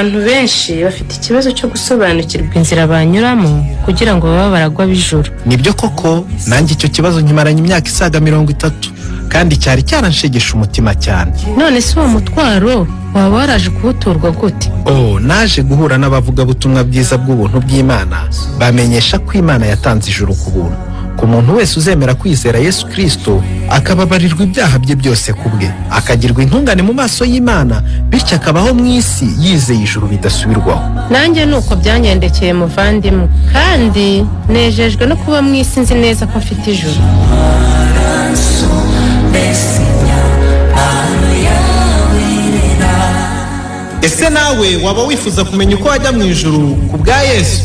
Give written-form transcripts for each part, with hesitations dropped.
Abantu benshi bafite ikibazo cyo gusobanukirwa inzira banyuramo kugira ngo babe abaragwa b'ijuru. Nibyo koko, nanjye icyo kibazo nkimaranye imyaka isaga 30, kandi cyari cyaranshegesha umutima cyane. None se uwo mutwaro waba waraje kuwuturwa gute? Oh, naje guhura n'abavugabutumwa bwiza bw'ubuntu bw'Imana, bamenyesha ko Imana yatanze ijuru ku buntu ku muntu wese uzemera kwizera Yesu Kirisito, akababarirwa ibyaha bye byose ku bwe, akagirwa intungane mu maso y'Imana, bityo akabaho mu isi yizeye ijuru bidasubirwaho. Nanjye ni uko byangendekeye, muvandimwe, kandi nejejwe no kuba mu isi nzi neza ko mfite ijuru. Ese nawe waba wifuza kumenya uko wajya mu ijuru ku bwa Yesu?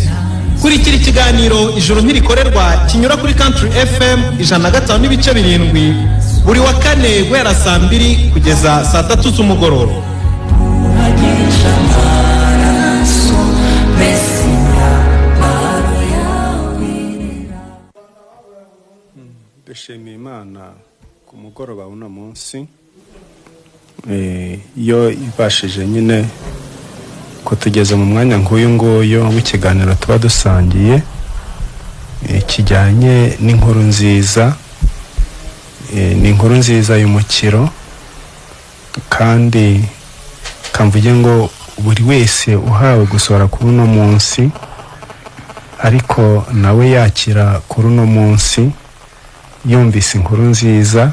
Kurikira ikiganiro Ijuru Ntirikorerwa kinyura kuri Country FM 105.7 buri wa kane guhera saa 2 kugeza saa 3 z'umugoroba. Dushimiye Imana ku mugoroba w'uno munsi, iyo ibashije nyine kutugeza mu mwanya nk'uyu nguyu w'ikiganiro tuba dusangiye, kijyanye n'inkuru nziza. Ni inkuru nziza y'umukiro, kandi kamvuge ngo buri wese uhawe gusohora kuri uno munsi, ariko nawe yakira kuri uno munsi yumvise inkuru nziza,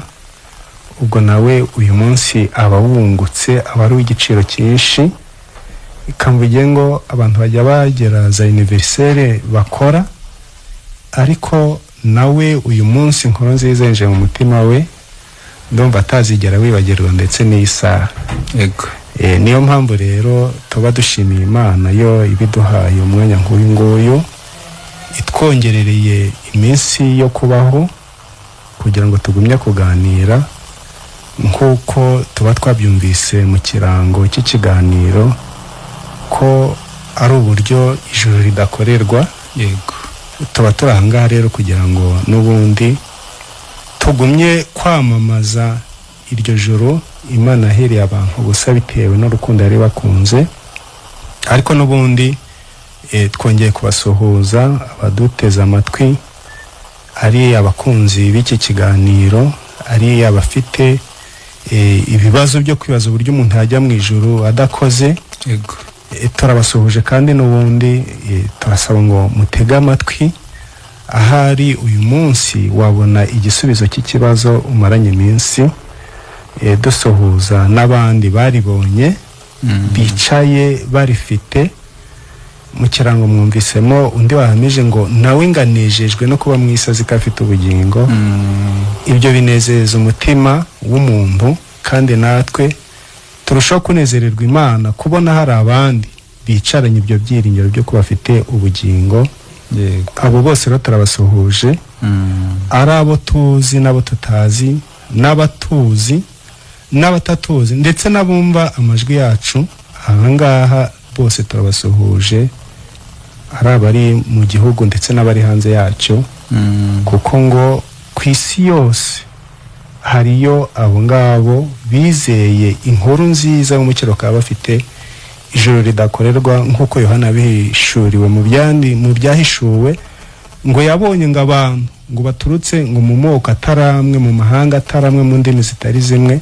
ubwo nawe uyu munsi aba wungutse, aba ari uw'igiciro cyinshi. Kamvuge ngo abantu bajya bagera za univerisere bakora, ariko nawe uyu munsi inkuru nziza yinjiye mu mutima we, ndumva atazigera wibagirwa ndetse n'isaha. Yego. Niyo mpamvu rero tuba dushimiye Imana yo ibiduhaye umwanya nk'uyu nguyu, itwongerereye iminsi yo kubaho kugira ngo tugumye kuganira nk'uko tuba twabyumvise mu kirango cy'ikiganiro ko ari uburyo ijuru ridakorerwa. Yego. Tuba turi aha ngaha rero kugira ngo n'ubundi tugumye kwamamaza iryo joro Imana yahereye abantu gusa bitewe n'urukundo yari bakunze. Ariko n'ubundi twongeye kubasuhuza abaduteze amatwi, ari abakunzi b'iki kiganiro, ari abafite ibibazo byo kwibaza uburyo umuntu yajya mu ijuru adakoze. Yego. Turabasuhuje kandi n'ubundi turasaba ngo mutege amatwi. Ahari uyu munsi wabona igisubizo cy'ikibazo umaranye iminsi. Dusuhuza n'abandi baribonye bicaye barifite mu kirango. Mwumvisemo undi wahamije ngo nawe nganejejwe no kuba mu isi azi ko afite ubugingo. Ibyo binezeza umutima w'umuntu, kandi natwe turushaho kunezererwa Imana kubona hari abandi bicaranye ibyo byiringiro byo kuba bafite ubugingo. Yego. Abo bose rero turabasuhuje, ari abo tuzi n'abo tutazi, n'abatuzi n'abatatuzi, ndetse n'abumva amajwi yacu ahangaha, bose turabasuhuje, ari abari mu gihugu ndetse n'abari hanze yacyo, kuko ngo ku isi yose hariyo abo ngabo bizeye inkuru nziza y'umukiro, bakaba bafite ijoro ridakorerwa, nk'uko Yohana yabihishuriwe mu byahishuwe, ngo yabonye ngo abantu ngo baturutse ngo mu moko ataramwe, mu mahanga ataramwe, mu ndimi zitari zimwe,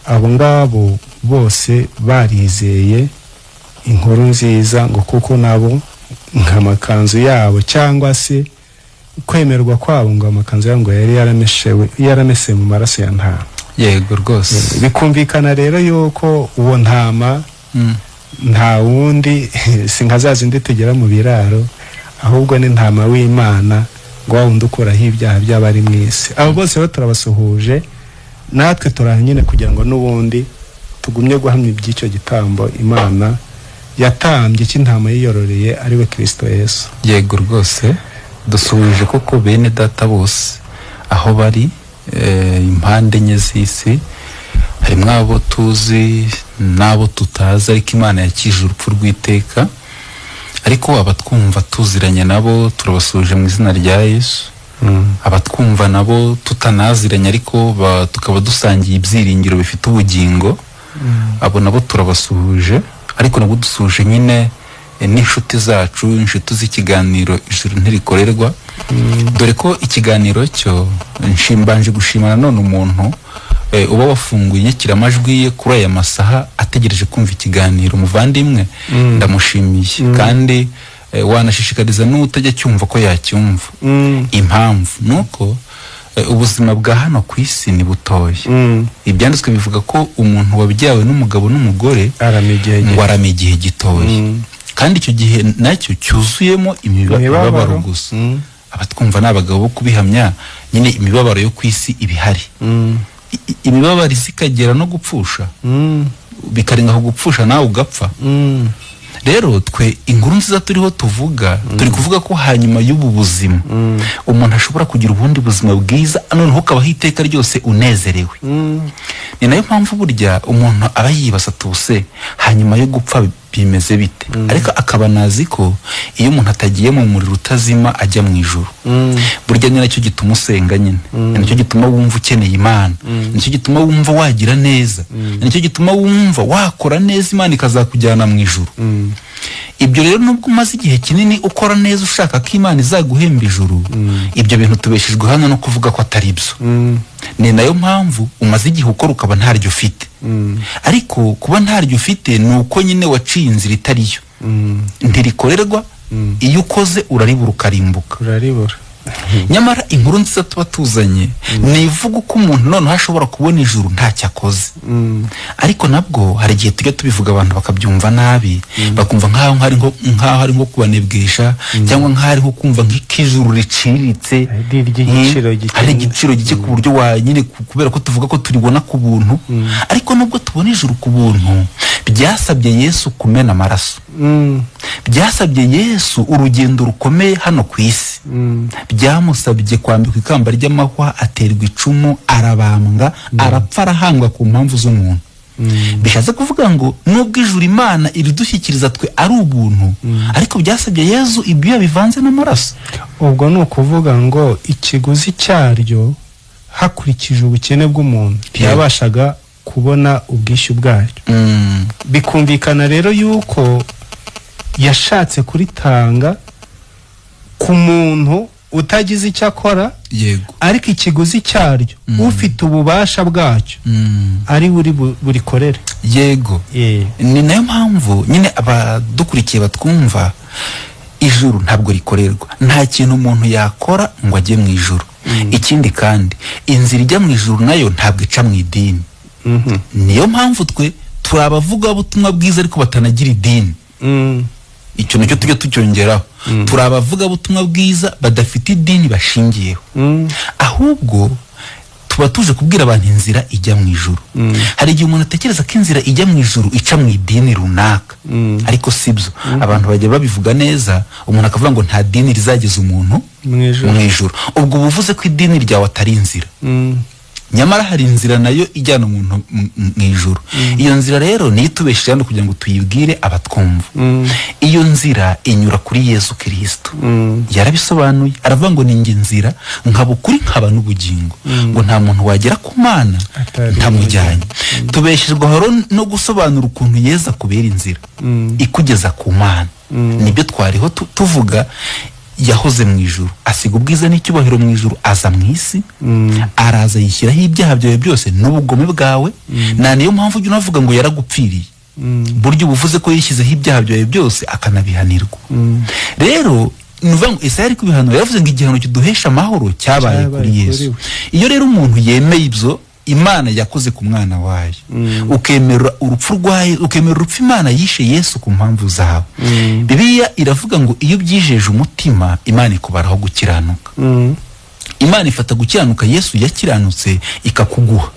abo ngabo bose barizeye inkuru nziza, ngo kuko nabo nk'amakanzu yabo cyangwa se kwemerwa kwabo, ngo amakanzu yabo ngo yari yarameshe mu maraso ya ntama. Yego rwose. Bikumvikana rero yuko uwo ntama nta wundi, si nka za zindi tugera mu biraro, ahubwo ni ntama w'Imana, ngo wa wundi ukuraho ibyaha by'abari mu isi. Abo bose rero turabasuhuje, natwe turaha nyine kugira ngo n'ubundi tugumye guhamya iby'icyo gitambo Imana yatambye cy'intama yiyororeye, ari we Kirisito Yesu. Yego rwose, dusuhuje koko bene data bose aho bari, impande enye z'isi, harimo abo tuzi n'abo tutazi, ariko Imana yakije urupfu rw'iteka. Ariko abatwumva tuziranye nabo turabasuhuje mu izina rya Yesu. Abatwumva nabo tutanaziranye, ariko tukaba dusangiye ibyiringiro bifite ubugingo, abo nabo turabasuhuje. Ariko nabwo dusuhuje nyine n'inshuti zacu, inshuti z'ikiganiro Ijuru Ntirikorerwa, dore ko ikiganiro cyo mbanje gushima nanone umuntu uba wafunguye inyakiramajwi ye kuri aya masaha ategereje kumva ikiganiro. Muvandimwe, ndamushimiye, kandi wanashishikariza n'utajya cyumva ko yacyumva. Impamvu ni uko ubuzima bwa hano ku isi ni butoya. Ibyanditswe bivuga ko umuntu wabyawe n'umugabo n'umugore arama igihe ngo arama igihe gitoya, kandi icyo gihe nacyo cyuzuyemo imibabaro gusa. Abatwumva ni abagabo bo kubihamya nyine, imibabaro yo ku isi iba ihari. Imibabaro isi ikagera no gupfusha, bikarenga ku gupfusha nawe ugapfa. Rero twe inkuru nziza turiho tuvuga, turi kuvuga ko hanyuma y'ubu buzima umuntu ashobora kugira ubundi buzima bwiza, noneho ukabaho iteka ryose unezerewe. Ni nayo mpamvu burya umuntu aba yibaza tuse hanyuma yo gupfa bimeze bite, ariko akaba anazi ko iyo umuntu atagiye mu muriro utazima ajya mu ijuru. Burya ni nacyo gituma usenga nyine, ni nacyo gituma wumva ukeneye Imana, ni nacyo gituma wumva wagira neza, ni nacyo gituma wumva wakora neza Imana ikazakujyana mu ijuru. Ibyo rero, nubwo umaze igihe kinini ukora neza ushaka ko Imana izaguhemba ijuru, ibyo bintu tubeshejwe hano no kuvuga ko atari byo. Ni nayo mpamvu umaze igihe ukora ukaba ntaryo ufite. Ariko kuba ntaryo ufite ni uko nyine waciye inzira itariyo. Ntirikorerwa, iyo ukoze uraribura, ukarimbuka. Uraribura. Nyamara inkuru nziza tuba tuzanye ni ivuga uko umuntu noneho ashobora kubona ijuru ntacyo akoze. Ariko nabwo hari igihe tujya tubivuga abantu bakabyumva nabi, bakumva nk'aho ari nko kubanebwesha, cyangwa nk'aho ari nko kumva nk'ijuru riciriritse, Ari iry'igiciro gike. Ari igiciro gike ku buryo wa nyine kubera ko tuvuga ko turibona ku buntu. Ariko nubwo tubona ijuru ku buntu, byasabye Yesu kumena amaraso, byasabye Yesu urugendo rukomeye hano ku isi, byamusabye kwambikwa ikamba ry'amahwa, aterwa icumu, arabambwa, arapfa, arahambwa ku mpamvu z'umuntu. Bishatse kuvuga ngo nubwo ijuru Imana iridushyikiriza twe ari ubuntu, ariko byasabye Yesu ibyuya bivanze n'amaraso. Ubwo ni ukuvuga ngo ikiguzi cyaryo hakurikije ubukene bw'umuntu ntiyabashaga kubona ubwishyu bwaryo. Bikumvikana rero yuko yashatse kuritanga ku muntu utagize icyo akora, ariko ikiguzi cyaryo ufite ububasha bwacyo ari buri burikorere. Ni nayo mpamvu nyine abadukurikiye batwumva, ijuru ntabwo rikorerwa, nta kintu umuntu yakora ngo ajye mu ijuru. Ikindi kandi, inzira ijya mu ijuru nayo ntabwo ica mu idini. Niyo mpamvu twe turi abavugabutumwa bwiza ariko batanagira idini. Icyo nicyo tujya tucyongeraho: turi abavugabutumwa bwiza badafite idini bashingiyeho, ahubwo tuba tuje kubwira abantu inzira ijya mu ijuru. Hari igihe umuntu atekereza ko inzira ijya mu ijuru ica mu idini runaka, ariko si byo. Abantu bajya babivuga neza, umuntu akavuga ngo nta dini rizageza umuntu mu ijuru. Mu ijuru. Ubwo uba uvuze ko idini ryawe atari inzira. Nyamara hari inzira nayo ijyana umuntu mu ijuru. Iyo nzira rero niyo itubesheje hano kugira ngo tuyibwire abatwumva. Iyo nzira inyura kuri Yesu Kirisito. Yarabisobanuye, aravuga ngo ni njye nzira, nkaba ukuri, nkaba n'ubugingo, ngo nta muntu wagera ku Mana Atari ntamujyanye. Tubeshejwe aho rero no gusobanura ukuntu Yesu akubera inzira ikugeza ku Mana. Nibyo twariho tuvuga. Yahoze mu ijuru, asiga ubwiza n'icyubahiro mu ijuru, aza mu isi, araza yishyiraho ibyaha byawe byose n'ubugome bwawe. Na niyo mpamvu ujya unavuga ngo yaragupfiriye. Burya uba uvuze ko yishyizeho ibyaha byawe byose akanabihanirwa. Rero ni ukuvuga ngo Esaya ari kubihanura, yaravuze ngo igihano kiduhesha amahoro cyabaye Cyabaye kuri kuri Yesu. we. Iyo rero umuntu yemeye ibyo Imana yakoze ku mwana wayo, ukemera urupfu rwayo, ukemera urupfu Imana yishe Yesu ku mpamvu zawe, Bibiliya iravuga ngo iyo ubyijeje umutima, Imana ikubaraho gukiranuka. Imana ifata gukiranuka Yesu yakiranutse ikakuguha,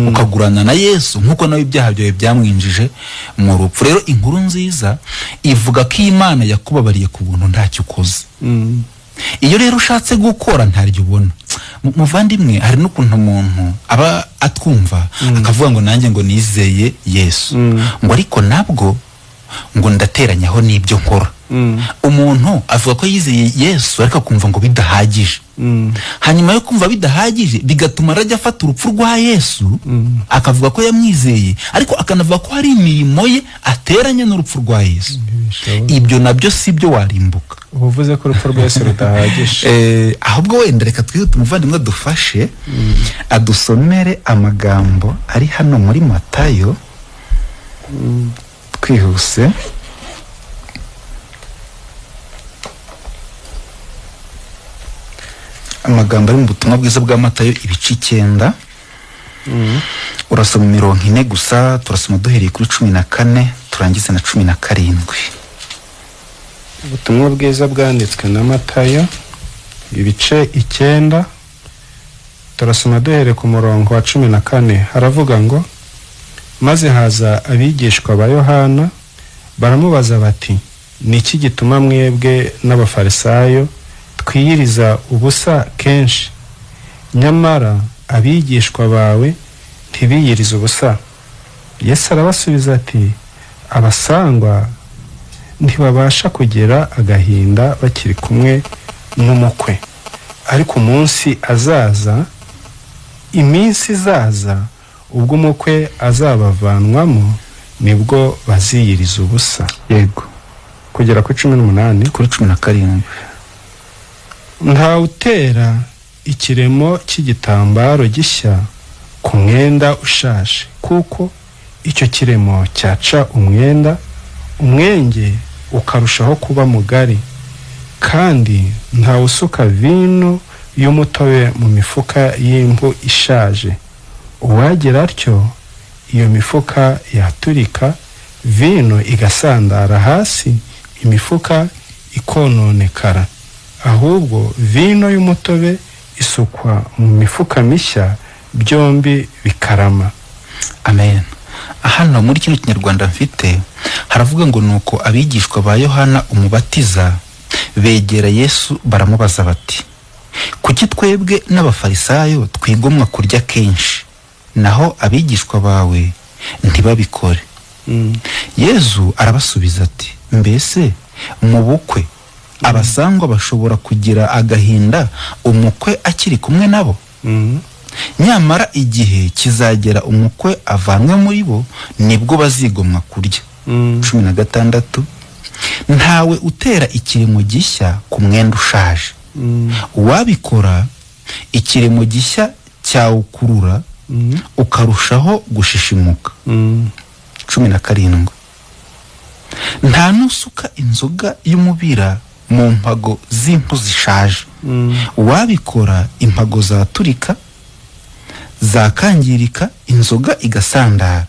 ukagurana na Yesu nk'uko nawe ibyaha byawe byamwinjije mu rupfu. Rero inkuru nziza ivuga ko Imana yakubabariye ku buntu ntacyo ukoze. Iyo rero ushatse gukora ntaryo ubona. Muvandimwe, hari n'ukuntu umuntu aba atwumva akavuga ngo nanjye ngo nizeye Yesu, ngo ariko nabwo ngo ndateranyaho n'ibyo nkora. Umuntu avuga ko yizeye Yesu ariko akumva ngo bidahagije. Hanyuma yo kumva bidahagije bigatuma arajya afata urupfu rwa Yesu, akavuga ko yamwizeye ariko akanavuga ko hari imirimo ye ateranya n'urupfu rwa Yesu. Ibyo nabyo si byo, warimbuka. Ubuvuze ko urupfu rwa Yesu rudahagije. Ahubwo wenda reka twihute, umuvandimwe dufashe adusomere amagambo ari hano muri Matayo twihuse. Amagambo ari mu butumwa bwiza bwa Matayo ibice 9. Urasoma imirongo 4 gusa, turasoma duhereye kuri 14 turangize na 17. Ubutumwa bwiza bwanditswe na Matayo ibice 9, turasoma duhereye ku murongo wa 14. Haravuga ngo: maze haza abigishwa ba Yohana baramubaza bati, niki gituma mwebwe n'abafarisayo twiyiriza ubusa kenshi, nyamara abigishwa bawe ntibiyiriza ubusa? Yesu arabasubiza ati, abasangwa ntibabasha kugira agahinda bakiri kumwe n'umukwe, ariko umunsi azaza, iminsi izaza ubwo umukwe azabavanwamo, nibwo baziyiriza ubusa. Yego. Kugera kuri 18. Kuri 17. Ntawutera ikiremo cy'igitambaro gishya ku mwenda ushaje, kuko icyo kiremo cyaca umwenda, umwenge ukarushaho kuba mugari. Kandi ntawusuka vino y'umutobe mu mifuka y'impu ishaje, uwagira atyo iyo mifuka yaturika, vino igasandara hasi, imifuka ikononekara. Ahubwo vino y'umutobe isukwa mu mifuka mishya, byombi bikarama. Amen. Hano muri kino kinyarwanda mfite haravuga ngo nuko abigishwa ba Yohana umubatiza begera Yesu baramubaza bati, kuki twebwe n'abafarisayo twigomwa kurya kenshi, naho abigishwa bawe ntibabikore? Yesu arabasubiza ati, mbese mu bukwe abasangwa bashobora kugira agahinda umukwe akiri kumwe nabo? Nyamara igihe kizagera umukwe avanwe muri bo, nibwo bazigomwa kurya. 16. Ntawe utera ikiremo gishya ku mwenda ushaje. Uwabikora ikiremo gishya cyawukurura, ukarushaho gushishimuka. 17. Nta nusuka inzoga y'umubira mu mpago z'impu zishaje. Uwabikora impago zaturika, zakangirika, inzoga igasandara.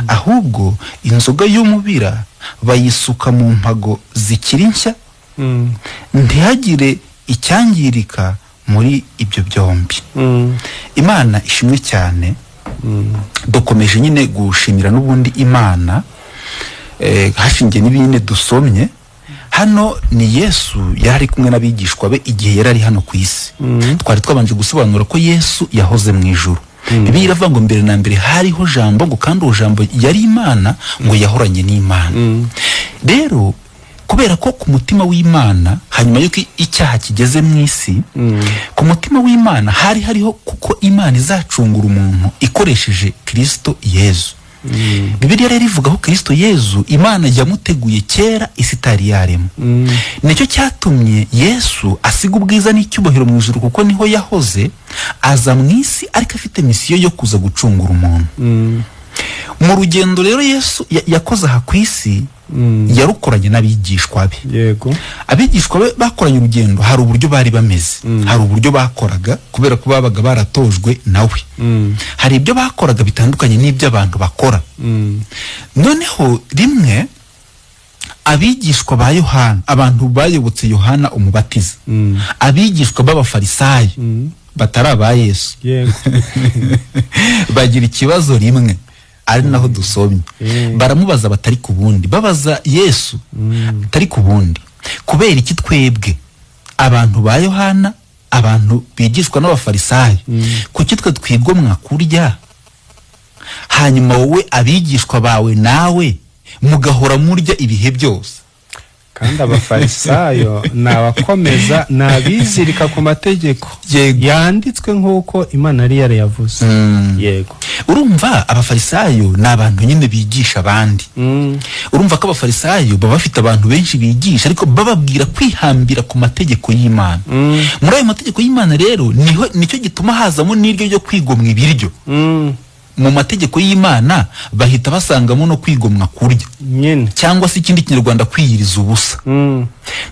Ahubwo inzoga y'umubira bayisuka mu mpago zikiri nshya, ntihagire icyangirika muri ibyo byombi. Imana ishimwe cyane. Dukomeje nyine gushimira n'ubundi Imana, hashingiye n'ibindi dusomye. Hano ni Yesu yari kumwe n'abigishwa be igihe yari ari hano ku isi. Twari twabanje gusobanura ko Yesu yahoze mu ijuru. Bibiliya iravuga ngo mbere na mbere hariho jambo, ngo kandi uwo jambo yari Imana, ngo yahoranye n'Imana. Rero kubera ko ku mutima w'Imana, hanyuma yuko icyaha kigeze mu isi, ku mutima w'Imana hari hariho kuko Imana izacungura umuntu ikoresheje Kristo Yesu. Bibiliya rero ivuga ko Kristo Yesu Imana yamuteguye kera isi itari yaremwa. Nicyo cyatumye Yesu asiga ubwiza n'icyubahiro mu ijuru, kuko niho yahoze, aza mu isi ariko afite misiyo yo kuza gucungura umuntu. Mu rugendo rero Yesu yakoze aha ku isi, yarukoranye n'abigishwa be. Yego. Abigishwa be bakoranye urugendo, hari uburyo bari bameze, hari uburyo bakoraga kubera ko babaga baratojwe nawe. Hari ibyo bakoraga bitandukanye n'ibyo abantu bakora. Noneho rimwe abigishwa ba Yohana, abantu bayobotse Yohana umubatiza, abigishwa b'abafarisayo batari aba Yesu, Yego. bagira ikibazo rimwe, ari naho dusomye. Baramubaza batari ku bundi, babaza Yesu atari ku bundi, kubera iki twebwe abantu ba Yohana, abantu bigishwa n'abafarisayo, kuki twe twigomwa kurya, hanyuma wowe abigishwa bawe nawe Mugahora murya ibihe byose. Kandi Abafarisayo ni abakomeza, ni abizirika ku mategeko yanditswe nk'uko Imana yari yarayavuze. Yego. Urumva, Abafarisayo ni abantu nyine bigisha abandi. Urumva ko Abafarisayo baba bafite abantu benshi bigisha, ariko bababwira kwihambira ku mategeko y'Imana. Muri ayo mategeko y'Imana rero niho nicyo gituma hazamo n'iryo ryo kwigomwa ibiryo. Mu mategeko y'Imana bahita basangamo no kwigomwa kurya nyine, cyangwa se ikindi Kinyarwanda, kwiyiriza ubusa.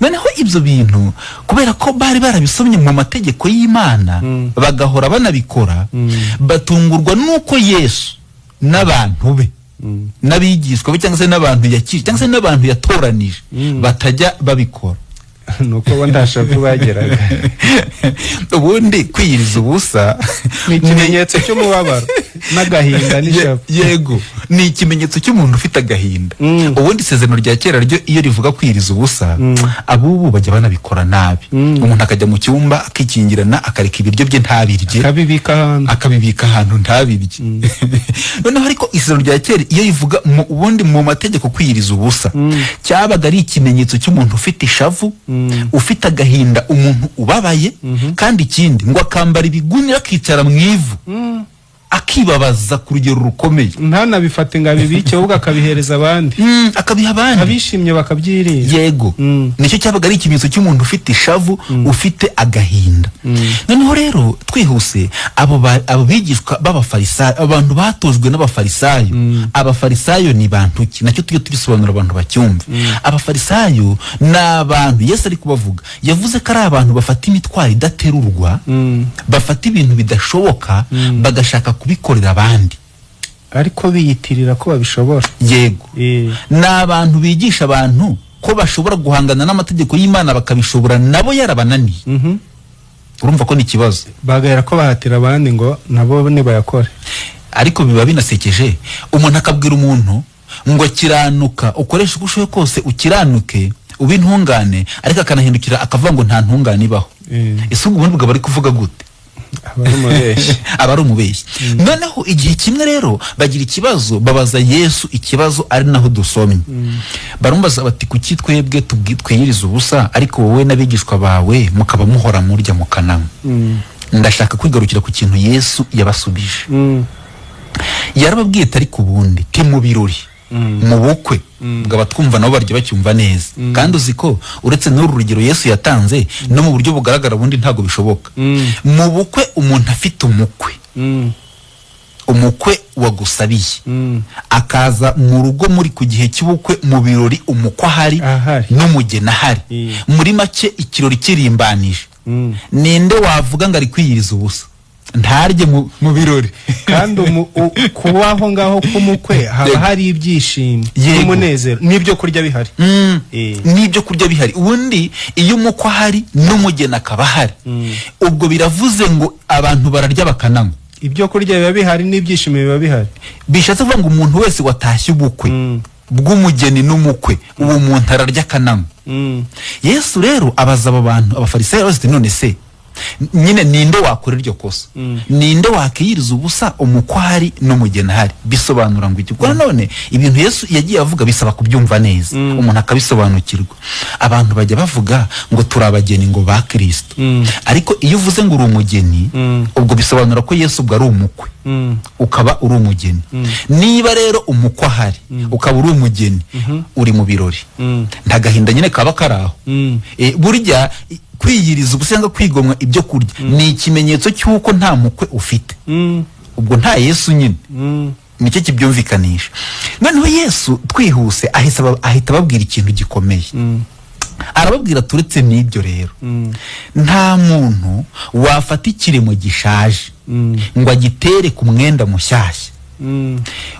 Noneho ibyo bintu, kubera ko bari barabisomye mu mategeko y'Imana, bagahora banabikora, batungurwa n'uko Yesu n'abantu be, n'abigishwa be, cyangwa se n'abantu yakije, cyangwa se n'abantu yatoranije, batajya babikora. Nuko bo nta shavu bageraga. Ubundi kwiyiriza ubusa ni ikimenyetso cy'umubabaro n'agahinda n'ishavu. Yego, ni ikimenyetso cy'umuntu ufite agahinda. Ubundi isezerano rya kera ryo iyo rivuga kwiyiriza ubusa, abubu bajya banabikora nabi. Umuntu akajya mu cyumba akikingirana, akareka ibiryo bye ntabirye, akabibika ahantu, akabibika ahantu ntabirye. Noneho ariko isezerano rya kera iyo rivuga ubundi mu mategeko kwiyiriza ubusa, cyabaga ari ikimenyetso cy'umuntu ufite ishavu, ufite agahinda, umuntu ubabaye. Kandi ikindi ngo akambara ibigunira, akicara mu ivu, akibabaza ku rugero rukomeye. Ntanabifate ngo abibike, ahubwo akabihereza abandi. Akabiha abandi. Abishimye bakabyirinda. Yego. Nicyo cyabaga ari ikimenyetso cy'umuntu ufite ishavu, ufite agahinda. Noneho rero twihuse, abo bigishwa b'Abafarisayo, abantu batojwe n'Abafarisayo. Abafarisayo ni bantu ki? Nacyo tujye tubisobanura abantu bacyumve. Abafarisayo ni abantu Yesu ari kubavuga, yavuze ko ari abantu bafata imitwaro idaterurwa, bafata ibintu bidashoboka bagashaka kubikorera abandi, ariko biyitirira ko babishobora. Yego. Ni abantu bigisha abantu ko bashobora guhangana n'amategeko y'Imana bakabishobora, nabo yarabananiye. Urumva ko ni ikibazo. Bagahera ko bahatira abandi ngo nabo nibayakore. Ariko biba binasekeje, umuntu akabwira umuntu ngo kiranuka, ukoreshe uko ushoboye kose ukiranuke, ube intungane, ariko akanahindukira akavuga ngo nta ntungane ibaho. Ese ubwo ubundi bwo bari kuvuga gute? Aba ari umubeshyi. Aba ari umubeshyi. Noneho igihe kimwe rero bagira ikibazo, babaza Yesu ikibazo, ari naho dusomye. Baramubaza bati: "Kuki twebwe twiyiriza ubusa, ariko wowe n'abigishwa bawe mukaba muhora murya mukananywa?" Ndashaka kwigarukira ku kintu Yesu yabasubije. Yarababwiye ati: "Ariko ubundi ti mu birori, mu bukwe bwo abatwumva nabo barya bacyumva neza." Kandi uzi ko uretse n'uru rugero Yesu yatanze, no mu buryo bugaragara ubundi ntabwo bishoboka. Mu bukwe, umuntu afite umukwe, umukwe wagusabiye, akaza mu rugo muri ku gihe cy'ubukwe, mu birori, umukwe ahari, Ahari. n'umugeni ahari, muri make ikirori kirimbanije, ninde wavuga ngo ari kwiyiriza ubusa ntarye mu birori? Kandi kuba aho ngaho k'umukwe haba hari ibyishimo n'umunezero n'ibyo kurya bihari. N'ibyo kurya bihari. Ubundi iyo umukwe ahari n'umugeni akaba ahari, ubwo biravuze ngo abantu bararya bakananywa. Ibyo kurya biba bihari n'ibyishimo biba bihari. Bishatse kuvuga ngo umuntu wese watashye ubukwe bw'umugeni n'umukwe, uwo muntu ararya akananywa. Yesu rero abaza abo bantu, Abafarisayo bose ati: "None se nyine ninde wakora iryo kosa? Ninde wakiyiriza ubusa umukwe ahari n'umugeni ahari?" Bisobanura ngo iki? Kuko nanone ibintu Yesu yagiye avuga bisaba kubyumva neza, umuntu akabisobanukirwa. Abantu bajya bavuga ngo turi abageni ngo ba Kirisito, ariko iyo uvuze ngo uri umugeni, ubwo bisobanura ko Yesu ubwo ari umukwe, ukaba uri umugeni. Niba rero umukwe ahari, ukaba uri umugeni, uri mu birori, nta gahinda nyine kaba kari aho. Burya kwiyiriza ubusa cyangwa kwigomwa ibyo kurya ni ikimenyetso cy'uko nta mukwe ufite, ubwo nta Yesu nyine. Nicyo kibyumvikanisha. Noneho Yesu twihuse ahita ababwira ikintu gikomeye. Arababwira, turetse n'ibyo rero, nta muntu wafata ikiremo gishaje ngo agitere ku mwenda mushyashya,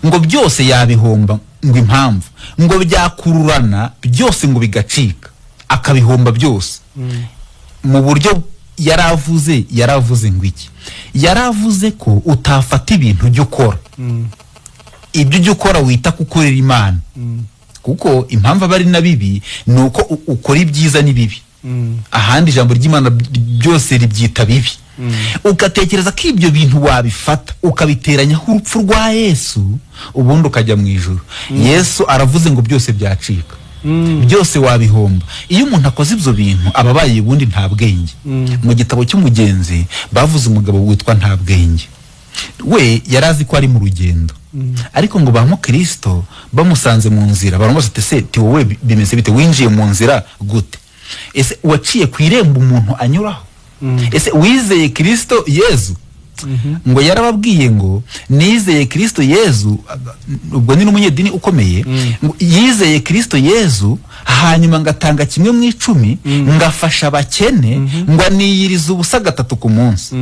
ngo byose yabihomba. Ngo impamvu, ngo byakururana byose ngo bigacika, akabihomba byose. Mu buryo yaravuze, yaravuze ngo iki? Yaravuze ko utafata ibintu ujya ukora, ibyo ujya ukora wita kukorera Imana, kuko impamvu aba ari na bibi ni uko ukora ibyiza n'ibibi. Ahandi ijambo ry'Imana byose ribyita bibi. Ugatekereza ko ibyo bintu wabifata ukabiteranyaho urupfu rwa Yesu, ubundi ukajya mu ijuru. Yesu aravuze ngo byose byacika, byose wabihomba. Iyo umuntu akoze ibyo bintu aba abaye ubundi nta bwenge. Mu gitabo cy'Umugenzi bavuze umugabo witwa Nta Bwenge. We yari azi ko ari mu rugendo, ariko ngo ba mukristo bamusanze mu nzira baramubaza ati: "Se ti wowe bimeze bite? Winjiye mu nzira gute? Ese waciye ku irembo umuntu anyuraho? Ese wizeye Kristo Yezu?" Ngo yarababwiye ngo: "Nizeye Kristo Yezu." Ubwo ni n'umunyedini ukomeye. Ngo yizeye Kristo Yezu, hanyuma ngatanga 1/10, ngafasha abakene, ngo aniyiriza ubusa gatatu ku munsi.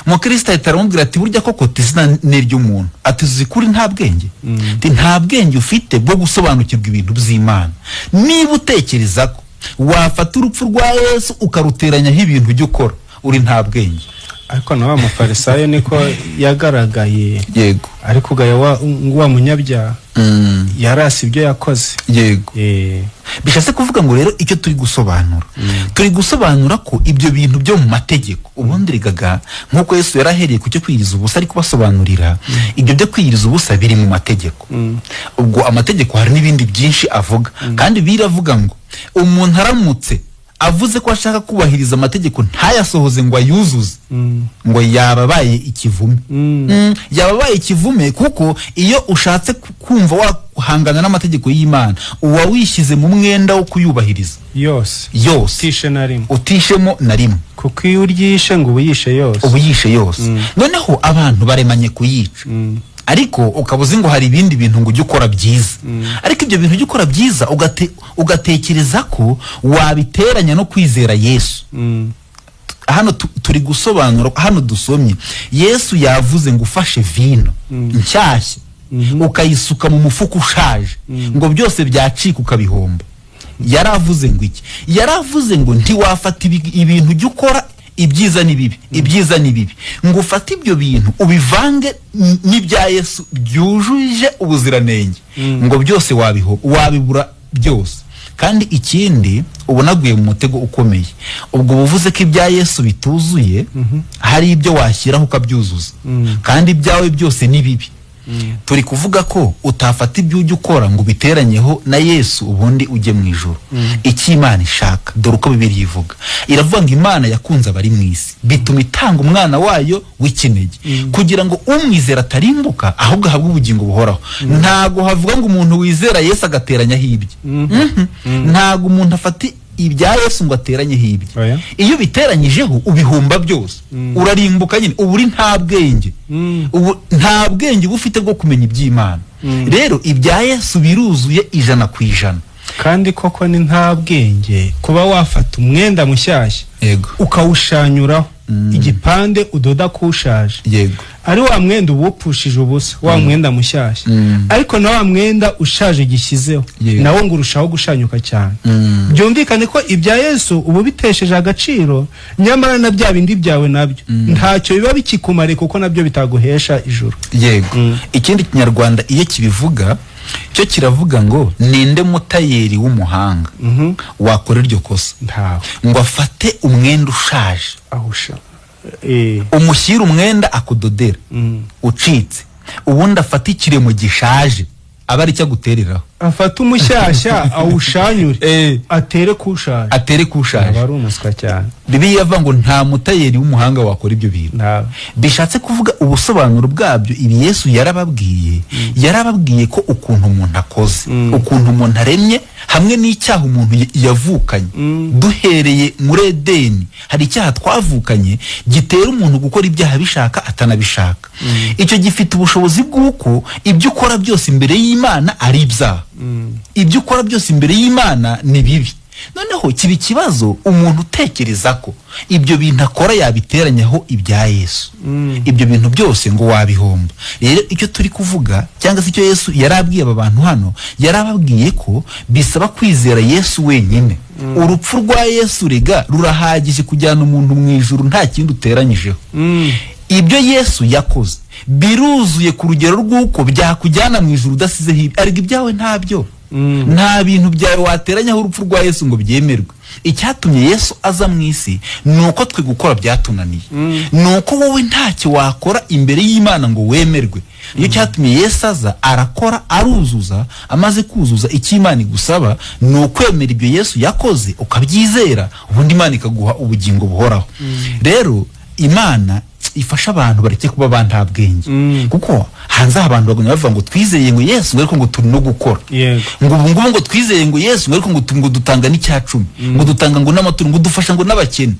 Mukristo ahita aramubwira ati: "Burya koko izina ni iry'umuntu." Ati: "Uzi kuri nta bwenge." Ati: "Nta bwenge ufite bwo gusobanukirwa ibintu by'Imana niba utekereza ko wafata urupfu rwa Yesu ukaruteranyaho ibintu ujya ukora. Uri nta bwenge." Ariko na wa mufarisayo niko yagaragaye, ariko ugaya wa munyabyaha yarasi ibyo yakoze. Bishatse kuvuga ngo rero icyo turi gusobanura, turi gusobanura ko ibyo bintu byo mu mategeko ubundi rigaga, nk'uko Yesu yarahereye ku cyo kwiyiriza ubusa ari kubasobanurira, ibyo byo kwiyiriza ubusa biri mu mategeko. Ubwo amategeko hari n'ibindi byinshi avuga, kandi biravuga ngo umuntu aramutse avuze ko ashaka kubahiriza amategeko ntayasohoze ngo ayuzuze, ngo yaba abaye ikivume. Yaba abaye ikivume, kuko iyo ushatse kumva wahangana n'amategeko y'Imana, uba wishyize mu mwenda wo kuyubahiriza yose, yose, utishe na rimwe. Utishemo na rimwe. Kuko iyo uryishe ngo uba uyishe yose. Uba uyishe yose. Noneho abantu baremanye kuyica, ariko ukaba uzi ngo hari ibindi bintu ngo ujye ukora byiza, ariko ibyo bintu ujya ukora byiza ugatekereza ko wabiteranya no kwizera Yesu. Hano turi gusobanura, hano dusomye Yesu yavuze ngo ufashe vino nshyashya ukayisuka mu mufuka ushaje, ngo byose byacika ukabihomba. Yaravuze ngo iki? Yaravuze ngo ntiwafata ibintu ujya ukora, ibyiza n'ibibi, ibyiza n'ibibi, ngo ufate ibyo bintu ubivange n'ibya Yesu byujuje ubuziranenge, ngo byose wabiho wabibura byose. Kandi ikindi, ubonaguye mu mutego ukomeye. Ubwo buvuze ko ibya Yesu bituzuye, hari ibyo washyiraho ukabyuzuza, kandi ibyawe byose ni bibi. Turi kuvuga ko utafata ibyo ujya ukora ngo ubiteranyeho na Yesu ubundi ujye mu ijuru. Icyo Imana ishaka, dore uko Bibiliya ivuga, iravuga ngo Imana yakunze abari mu isi bituma itanga umwana wayo w'ikinege, kugira ngo umwizera atarimbuka ahubwo ahabwe ubugingo buhoraho. Ntago havuga ngo umuntu wizera Yesu agateranyaho ibye. Ntago umuntu afata ibya Yesu ngo ateranyeho ibye. Oya. Iyo ubiteranyijeho ubihumba byose, urarimbuka nyine, uba uri nta bwenge. Ubu nta bwenge uba ufite bwo kumenya iby'Imana. Rero ibya Yesu biruzuye 100%. Kandi koko ni nta bwenge kuba wafata umwenda mushyashya ukawushanyuraho igipande udoda kuwushaje, ari wa mwenda uba upfushije ubusa, wa mwenda mushyashya, ariko na wa mwenda ushaje gishyizeho nawo ngo urushaho gushanyuka cyane. Byumvikane ko ibya Yesu uba bitesheje agaciro, nyamara na bya bindi byawe nabyo ntacyo biba bikikumariye, kuko nabyo bitaguhesha ijuru. Yego. Ikindi Kinyarwanda iyo kibivuga cyo kiravuga ngo: "Ninde mutayeri w'umuhanga wakora iryo kosa?" Ntawe. Ngo afate umwenda ushaje Ahusha. umushyire umwenda akudodera ucitse, ubundi afate ikiremo gishaje aba ari cyo agutereraho. Afate umushyashya awushanyure, atere kushaje. Atere kushaje. Aba ari umuswa cyane. Bibiliya iravuga ngo nta mutayeri w'umuhanga wakora ibyo bintu. Ntawe. Bishatse kuvuga, ubusobanuro bwabyo, ibi Yesu yarababwiye, yarababwiye ko ukuntu umuntu akoze, ukuntu umuntu aremye, hamwe n'icyaha umuntu yavukanye duhereye muri Edeni, hari icyaha twavukanye gitera umuntu gukora ibyaha bishaka atanabishaka. Icyo gifite ubushobozi bw'uko ibyo ukora byose imbere y'Imana ari ibyaha, ibyo ukora byose imbere y'Imana ni bibi. Noneho kiba ikibazo umuntu utekereza ko ibyo bintu akora yabiteranyaho ibya Yesu, ibyo bintu byose ngo wabihomba. Rero icyo turi kuvuga, cyangwa se icyo Yesu yari abwiye aba bantu hano, yari ababwiye ko bisaba kwizera Yesu wenyine. Urupfu rwa Yesu rega rurahagije kujyana umuntu mu ijuru nta kindi uteranyijeho. Ibyo Yesu yakoze biruzuye ku rugero rw'uko byakujyana mu ijuru udasizeho ibi, ariko ibyawe ntabyo. Nta bintu byawe wateranyaho urupfu rwa Yesu ngo byemerwe. Icyatumye Yesu aza mu isi ni uko twe gukora byatunaniye, ni uko wowe ntacyo wakora imbere y'Imana ngo wemerwe. Niyo cyatumye Yesu aza, arakora, aruzuza. Amaze kuzuza, icyo Imana igusaba ni ukwemera ibyo Yesu yakoze, ukabyizera, ubundi Imana ikaguha ubugingo buhoraho. Rero Imana ifasha abantu bareke kuba ba nta bwenge, kuko hanze aha abantu bagumya bavuga ngo twizeye ngo Yesu, ngo ariko ngo turi no gukora, ngo ubu ngubu ngo twizeye ngo Yesu, ngo ariko ngo dutanga n'icya cumi, ngo dutanga ngo n'amaturo, ngo dufasha ngo n'abakene.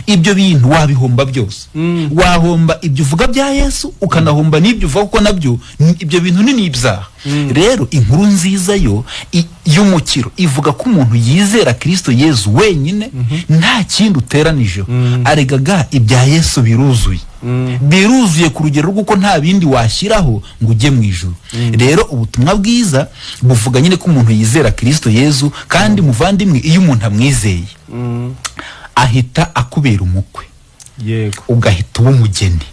Ibyo bintu wabihomba byose. Wahomba ibyo uvuga bya Yesu, ukanahomba n'ibyo uvuga, kuko nabyo ibyo bintu ni n'ibyaha. Rero inkuru nziza yo y'umukiro ivuga ko umuntu yizera Kristo Yesu wenyine, nta kindi uteranijeho. Aregaga ibya Yesu biruzuye, biruzuye ku rugero rw'uko nta bindi washyiraho ngo ujye mu ijuru. Rero ubutumwa bwiza buvuga nyine ko umuntu yizera Kristo Yesu. Kandi muvandimwe, iyo umuntu amwizeye ahita akubera umukwe, ugahita uba umugeni,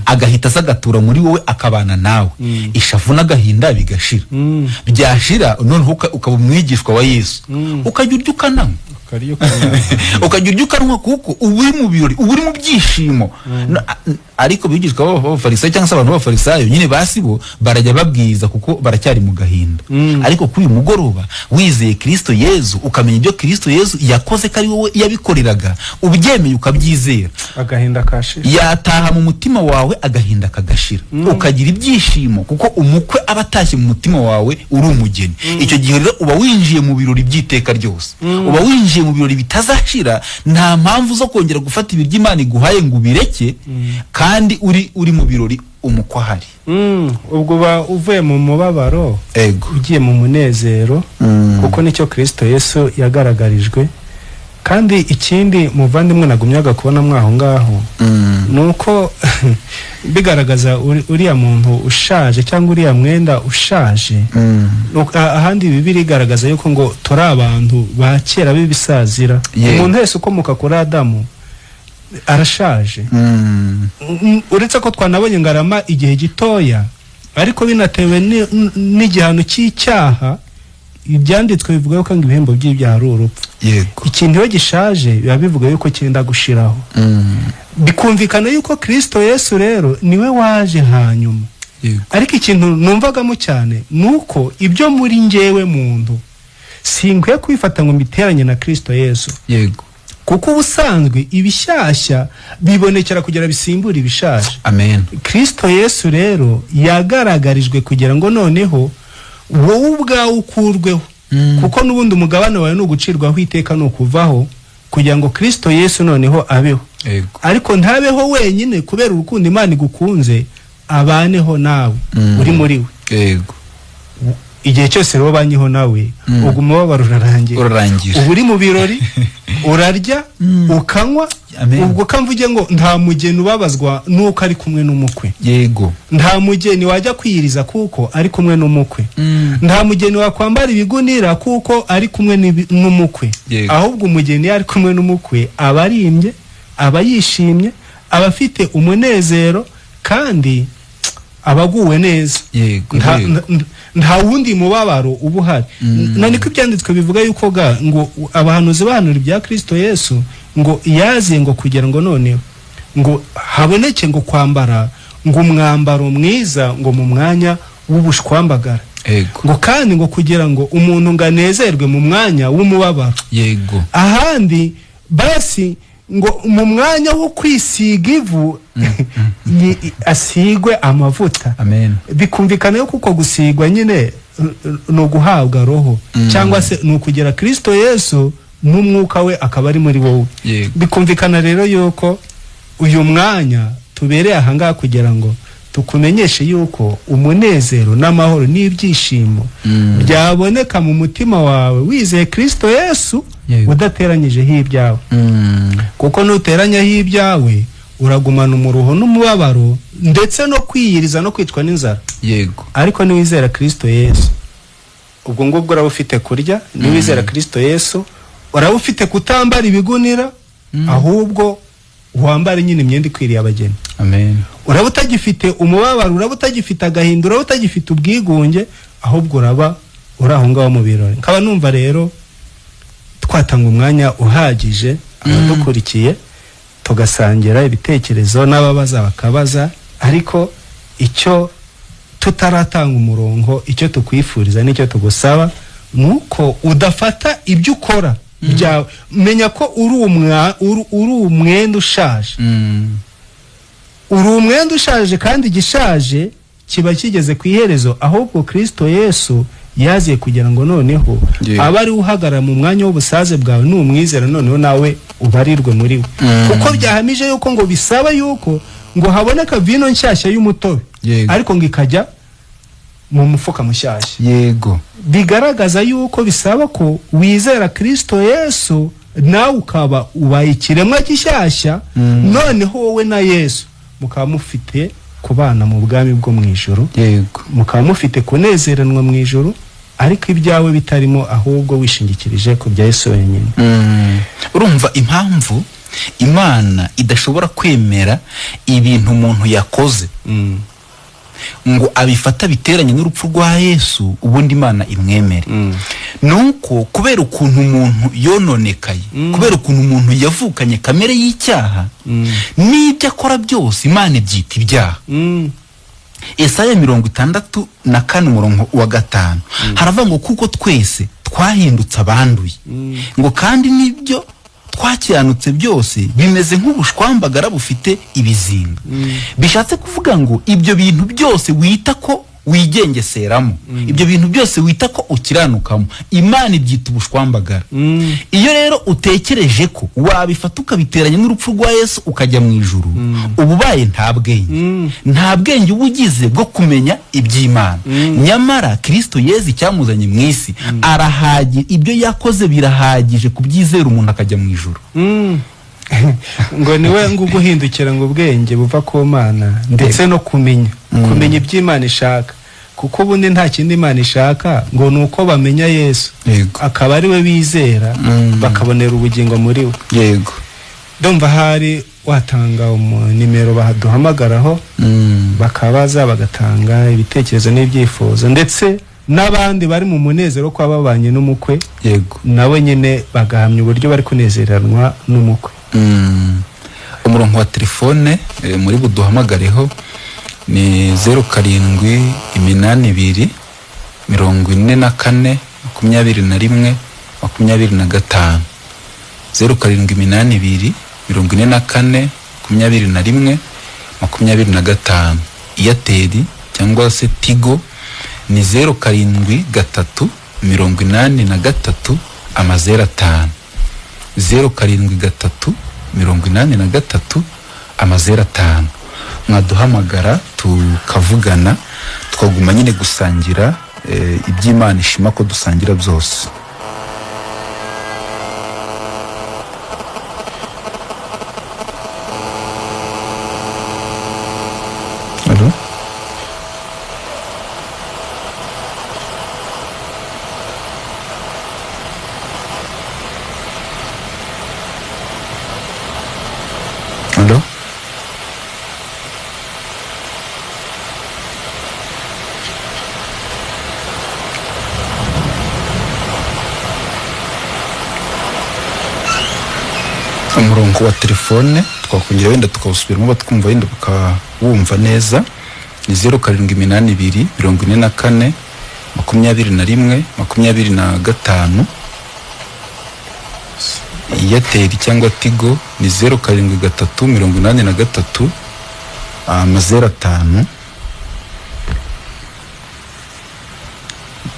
agahita aza agatura muri wowe, akabana nawe, ishavu n'agahinda bigashira. Byashira noneho ukaba umwigishwa wa Yesu, ukajya urya ukananywa, Ukarya ukanywa. ukajya urya ukananywa, kuko uba uri mu birori, uba uri mu byishimo. Ariko bigishwa b'abafarisayo cyangwa se abantu b'abafarisayo nyine basi bo barajya babwiriza kuko baracyari mu gahinda. Ariko kuri uyu mugoroba, wizeye Kristo Yezu, ukamenya ibyo Kristo Yezu yakoze ko ari wowe yabikoreraga, ubyemeye ukabyizera, agahinda kashira. Yataha mu mutima wawe, agahinda kagashira, ukagira ibyishimo, kuko umukwe aba atashye mu mutima wawe, uri umugeni. Icyo gihe rero uba winjiye mu birori by'iteka ryose, uba winjiye mu birori bitazashira. Nta mpamvu zo kongera gufata ibiryo Imana iguhaye ngo ubireke, kandi uri mu birori, umukwe ahari. Ubwo uba uvuye mu mubabaro ugiye mu munezero, kuko nicyo Kristo Yesu yagaragarijwe. Kandi ikindi muvandimwe nagumyaga kubona mwaho ngaho ni uko bigaragaza uriya muntu ushaje cyangwa uriya mwenda ushaje. Ahandi Bibiliya igaragaza yuko ngo turi abantu ba kera b'ibisazira. Umuntu wese ukomoka kuri Adamu arashaje. Uretse ko twanabonye ngo arama igihe gitoya, ariko binatewe n'igihano cy'icyaha. Ibyanditswe bivuga yuko ngo ibihembo by'ibyaha ari urupfu. Ikintu iyo gishaje biba bivuga yuko cyenda gushiraho. Bikumvikana yuko Kristo Yesu rero niwe waje hanyuma. Ariko ikintu numvagamo cyane ni uko ibyo muri njyewe muntu sinkwiye kwifata ngo mbiteranye na Kristo Yesu, kuko ubusanzwe ibishyashya bibonekera kugira bisimbure ibishaje. Amen. Kristo Yesu rero yagaragarijwe kugira ngo noneho wowe ubwawe ukurweho, kuko n'ubundi umugabane wawe ni ugucirwaho iteka, ni ukuvaho, kugira ngo Kristo Yesu noneho abeho. Ariko ntabeho wenyine, kubera urukundo Imana igukunze abaneho nawe uri muri we. Igihe cyose rero ubanyeho nawe, ubwo umubabaro urarangira. Urarangira. Uba uri mu birori, urarya, ukanywa. Amen. Ubwo kamvuge ngo nta mugeni ubabazwa n'uko ari kumwe n'umukwe. Nta mugeni wajya kwiyiriza kuko ari kumwe n'umukwe. Nta mugeni wakwambara ibigunira kuko ari kumwe n'umukwe. Ahubwo umugeni iyo ari kumwe n'umukwe aba arimbye, aba yishimye, aba afite umunezero, kandi aba aguwe neza. Nta wundi mubabaro uba uhari. Na niko ibyanditswe bivuga yuko ga ngo abahanuzi bahanura ibya Kristo Yesu, ngo yaziye ngo kugira ngo noneho ngo haboneke ngo kwambara ngo umwambaro mwiza ngo mu mwanya w'ubushwambagara, ngo kandi ngo kugira ngo umuntu ngo anezerwe mu mwanya w'umubabaro. Ahandi basi ngo mu mwanya wo kwisiga ivu asigwe amavuta. Amen. Bikumvikana yuko uko gusigwa nyine ni uguhabwa roho, cyangwa se ni ukugera Kristo Yesu n'umwuka we akaba ari muri wowe. Bikumvikana rero yuko uyu mwanya tubereye ahangaha kugira ngo tukumenyeshe yuko umunezero n'amahoro n'ibyishimo byaboneka mu mutima wawe wizeye Kristo Yesu, udateranyijeho ibyawe, kuko nuteranyaho ibyawe uragumana umuruho n'umubabaro, ndetse no kwiyiriza no kwicwa n'inzara. Ariko niwizera Kristo Yesu, ubwo ngubwo uraba ufite kurya. Niwizera Kristo Yesu uraba ufite kutambara ibigunira, ahubwo wambare nyine imyenda ikwiriye abageni. Amen. Uraba utagifite umubabaro, uraba utagifite agahinda, uraba utagifite ubwigunge, ahubwo uraba uri aho ngaho mu birori. Nkaba numva rero twatanga umwanya uhagije abadukurikiye, tugasangira ibitekerezo n'ababaza bakabaza, ariko icyo tutaratanga umurongo, icyo tukwifuriza n'icyo tugusaba ni uko udafata ibyo ukora byawe. Menya ko uri umwenda ushaje. Uri umwenda ushaje, kandi igishaje kiba kigeze ku iherezo, ahubwo Kristo Yesu yaziye kugira ngo noneho abe ari uhagarara mu mwanya w'ubusaze bwawe, numwizera noneho nawe ubarirwe muri we. Kuko byahamije yuko ngo bisaba yuko ngo haboneka vino nshyashya y'umutobe, ariko ngo ikajya mu mufuka mushyashya. Bigaragaza yuko bisaba ko wizera Kristo Yesu, nawe ukaba ubaye ikiremwa gishyashya, noneho wowe na Yesu mukaba mufite kubana mu bwami bwo mu ijuru, mukaba mufite kunezeranwa mu ijuru, ariko ibyawe bitarimo, ahubwo wishingikirije ku bya Yesu wenyine. Urumva impamvu Imana idashobora kwemera ibintu umuntu yakoze ngo abifata biteranye n'urupfu rwa Yesu, ubundi Imana imwemere. Nuko kubera ukuntu umuntu yononekaye, kubera ukuntu umuntu yavukanye kamere y'icyaha, n'ibyo akora byose Imana ibyita ibyaha. Esaya 64 umurongo wa 5 haravuga ngo kuko twese twahindutse abanduye, ngo kandi n'ibyo twakiranutse byose bimeze nk'ubushwambagara bufite ibizinga. Bishatse kuvuga ngo ibyo bintu byose wita ko wigengeseramo, ibyo bintu byose wita ko ukiranukamo, Imana ibyita ubushwambagara. Iyo rero utekereje ko wabifata ukabiteranya n'urupfu rwa Yesu ukajya mu ijuru, uba ubaye nta bwenge. Nta bwenge uba ugize bwo kumenya iby'Imana. Nyamara Kristo Yesu icyamuzanye mu isi arahagije, ibyo yakoze birahagije kubyizera umuntu akajya mu ijuru. Ngo niwe ngo uguhindukira ngo ubwenge buva ku Mana, ndetse no kumenya iby'Imana ishaka, kuko ubundi nta kindi Imana ishaka ngo ni uko bamenya Yesu, akaba ari we bizera, bakabonera ubugingo muri we. Ndumva hari watanga nimero baduhamagaraho, bakabaza bagatanga ibitekerezo n'ibyifuzo, ndetse n'abandi bari mu munezero ko babanye n'umukwe, nawe nyine bagahamya uburyo bari kunezeranwa n'umukwe. Umurongo wa telefone muri buduhamagareho ni 07 82 44 21 25, 07 82 44 21 25. Airtel cyangwa se Tigo ni 07 3 83 05, 07 3 83 05. Mwaduhamagara tukavugana, tukaguma nyine gusangira iby'Imana ishima ko dusangira byose. Allo? Allo? Umurongo wa telefone twakongera wenda tukawusubiramo batwumva wenda bakawumva neza, ni 07 82 44 21 25. Airtel cyangwa Tigo ni 07 3 83 05.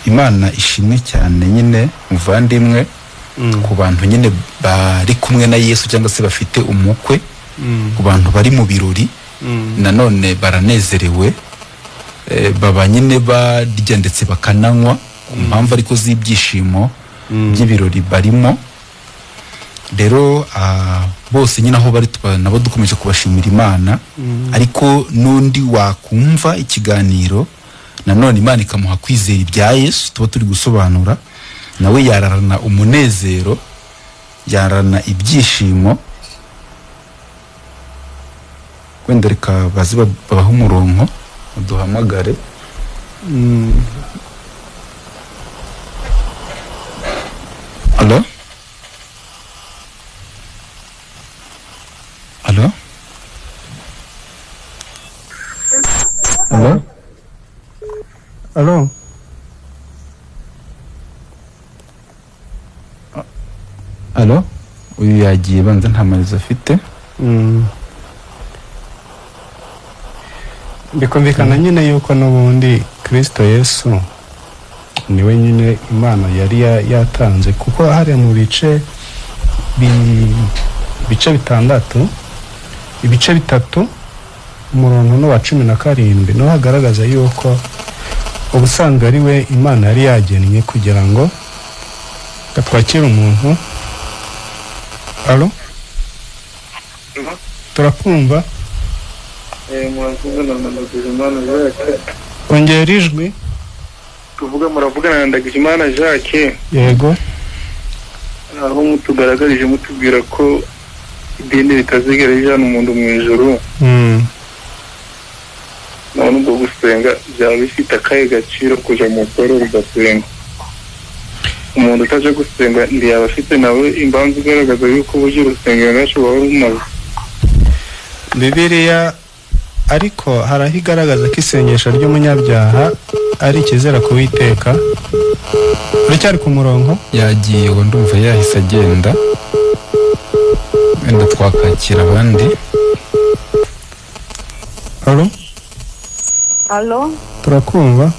Imana ishimwe cyane nyine muvandimwe, ku bantu nyine bari kumwe na Yesu cyangwa se bafite umukwe, ku bantu bari mu birori nanone baranezerewe, baba nyine barya ndetse bakananywa ku mpamvu ariko z'ibyishimo by'ibirori barimo. Rero bose nyine aho bari nabo dukomeje kubashimira Imana, ariko n'undi wakumva ikiganiro nanone Imana ikamuha kwizera ibya Yesu tuba turi gusobanura, nawe yararana umunezero, yararana ibyishimo. Wenda reka baze babahe umurongo baduhamagare. Alo, alo, alo. Alo. Alo, uyu yagiye, banza nta marizo afite. Bikumvikana nyine yuko n'ubundi Kristo Yesu niwe nyine Imana yari yatanze, kuko hariya mu bice 6, ibice 3, umurongo wa 17, niho hagaragaza yuko ubusanzwe ari we Imana yari yagennye kugira ngo twakire umuntu. Alo, turakumva. Muravugana na Ndagijimana Jacques. Ongera ijwi. Tuvuga muravugana na Ndagijimana Jacques. Yego. Aho mutugaragarije mutubwira ko idini ritazigera rijyana umuntu mu ijuru. None ubwo gusenga byaba bifite akahe gaciro kujya mu itorero ugasenga? Umuntu utaje gusenga ntiyaba afite nawe imbanza igaragaza yuko uburyo urusengero rwacu ruba rumaze. Bibiliya ariko hari aho igaragaza ko isengesho ry'umunyabyaha ari ikizera ku Uwiteka. Uracyari ku murongo? Yagiye, ngo ndumva yahise agenda, wenda twakakira abandi. Alo. Alo. Turakumva.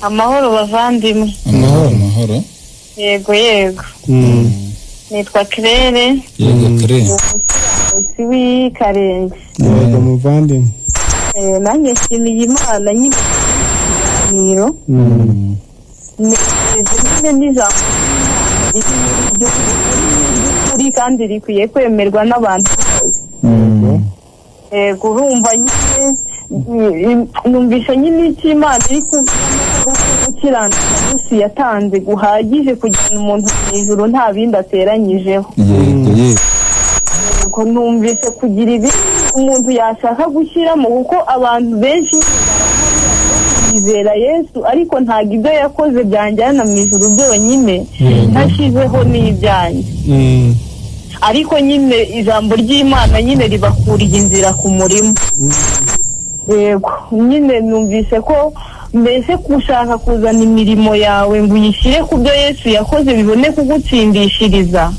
Amahoro bavandimwe. Amahoro, amahoro. Yego yego. Nitwa Claire. Yego Claire. Umusiranutsi w'i Karenge. Yego muvandimwe. Nanjye nshimiye Imana nyine ikiganiro. Nyine n'ijambo ry'ukuri kandi rikwiye kwemerwa n'abantu bose. Yego, urumva nyine numvisha nyine icyo Imana iri kuvuga gukiranuka Yesu yatanze guhagije kujyana umuntu mu ijuru nta bindi ateranyijeho. Yego yego. Yego, numvise kugira ibi umuntu yashaka gushyiramo, kuko abantu benshi bizera Yesu ariko ntabwo ibyo yakoze byanjyana mu ijuru byonyine, ntashyizeho n'ibyanjye. Ariko nyine ijambo ry'Imana nyine ribakuriye inzira ku murima. Yego, nyine numvise ko mbese gushaka kuzana imirimo yawe ngo uyishyire ku byo Yesu yakoze bibone kugutsindishiriza.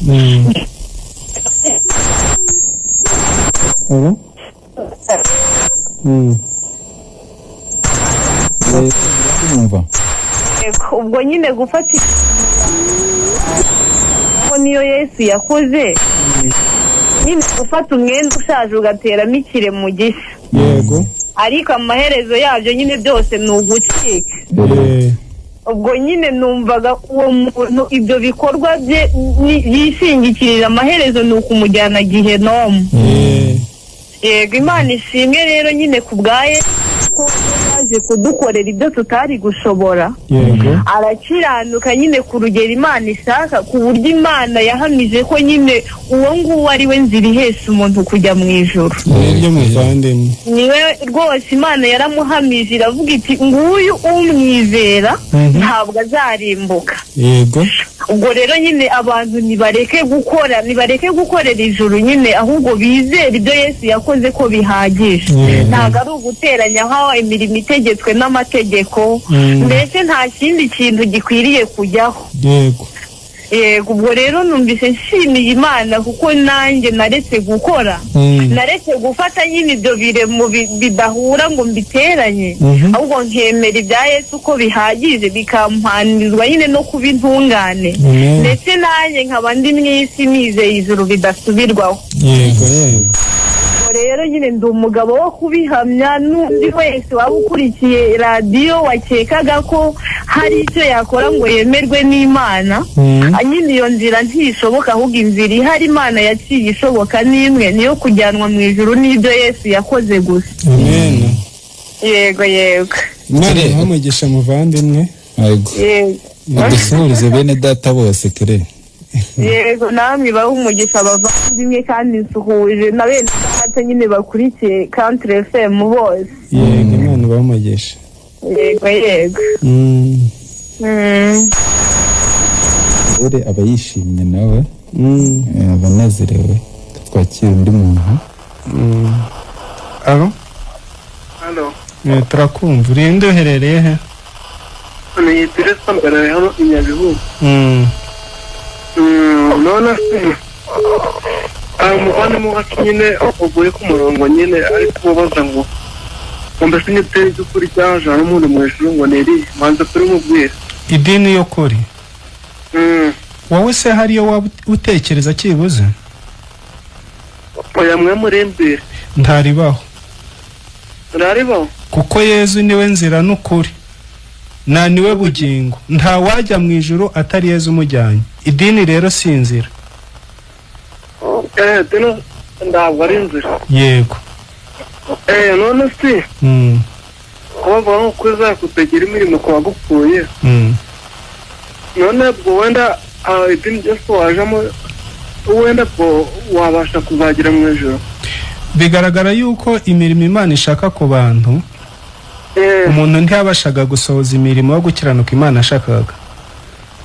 Yego, ubwo nyine gufata niyo Yesu yakoze, nyine gufata umwenda ushaje ugateramo ikiremo gishya. Yego. Ariko amaherezo yabyo nyine byose ni ugucika. Ubwo nyine numvaga uwo muntu ibyo bikorwa bye yishingikirira amaherezo ni ukumujyana gihenomu. Yego, Imana ishimwe rero nyine ku bwa Yesu ko yaje kudukorera ibyo tutari gushobora. Arakiranuka nyine ku rugero Imana ishaka, ku buryo Imana yahamije ko nyine uwo nguwo ari we nzira ihesha umuntu kujya mu ijuru. Niwe rwose Imana yaramuhamije, iravuga iti nguyu umwizera ntabwo azarimbuka. Yego. Ubwo rero nyine abantu nibareke gukora, nibareke gukorera ijuru nyine, ahubwo bizere ibyo Yesu yakoze ko bihagije. Ntabwo ari uguteranya aho imirimo itegetswe n'amategeko, mbese nta kindi kintu gikwiriye kujyaho. Yego. Yego, ubwo rero numvise nshimiye Imana kuko nanjye naretse gukora, naretse gufata nyine ibyo biremo bidahura ngo mbiteranye, ahubwo nkemera ibya Yesu ko bihagije, bikampanizwa nyine no kuba intungane, ndetse nanjye nkaba ndi mu isi nizeye ijuru bidasubirwaho. Yego yego. Rero nyine ndi umugabo wo kubihamya, n'undi wese waba ukurikiye radiyo wakekaga ko hari icyo yakora ngo yemerwe n'Imana, nyine iyo nzira ntishoboka, ahubwo inzira ihari Imana yaciye ishoboka n'imwe, niyo kujyanwa mu ijuru n'ibyo Yesu yakoze gusa. Amen. Yego yego. Imana ibahe umugisha muvandimwe. Yego. Yego. Udusuhurize bene data bose Claire. Yego, namwe bahe umugisha abavandimwe, kandi nsuhuje na bene data nyine bakurikiye Country FM bose. Yego, Imana ibahe umugisha. Yego yego. Claire aba yishimye nawe, aba anezerewe. Twakira undi muntu. Alo? Halo. Turakumva. Urinde, uherereye he? Ni Teresa, mbere hano i Nyabihu. None se umuvandimwe wacu nyine uvuye ku murongo nyine ari kubabaza ngo mbese n'idini ry'ukuri ryajana n'umuntu mu ijuru ngo ni irihe? Manza kurimubwira. Idini y'ukuri? Wowe se hariyo waba utekereza cyibuze? Oya, mwe murimbwire. Ntaribaho. Ntaribaho? Kuko Yezu niwe nzira n'ukuri nta niwe bugingo, nta wajya mu ijuru atari Yezu umujyanye. Idini rero si inzira. Dino ntabwo ari inzira? Yego. None se kuba bavuga ngo kwizera kutagira imirimo ku bagupfuye, none ubwo wenda idini ryose wajamo, wenda ubwo wabasha kuzagera mu ijuru? Bigaragara yuko imirimo Imana ishaka ku bantu, umuntu ntiyabashaga gusohoza imirimo yo gukiranuka Imana yashakaga,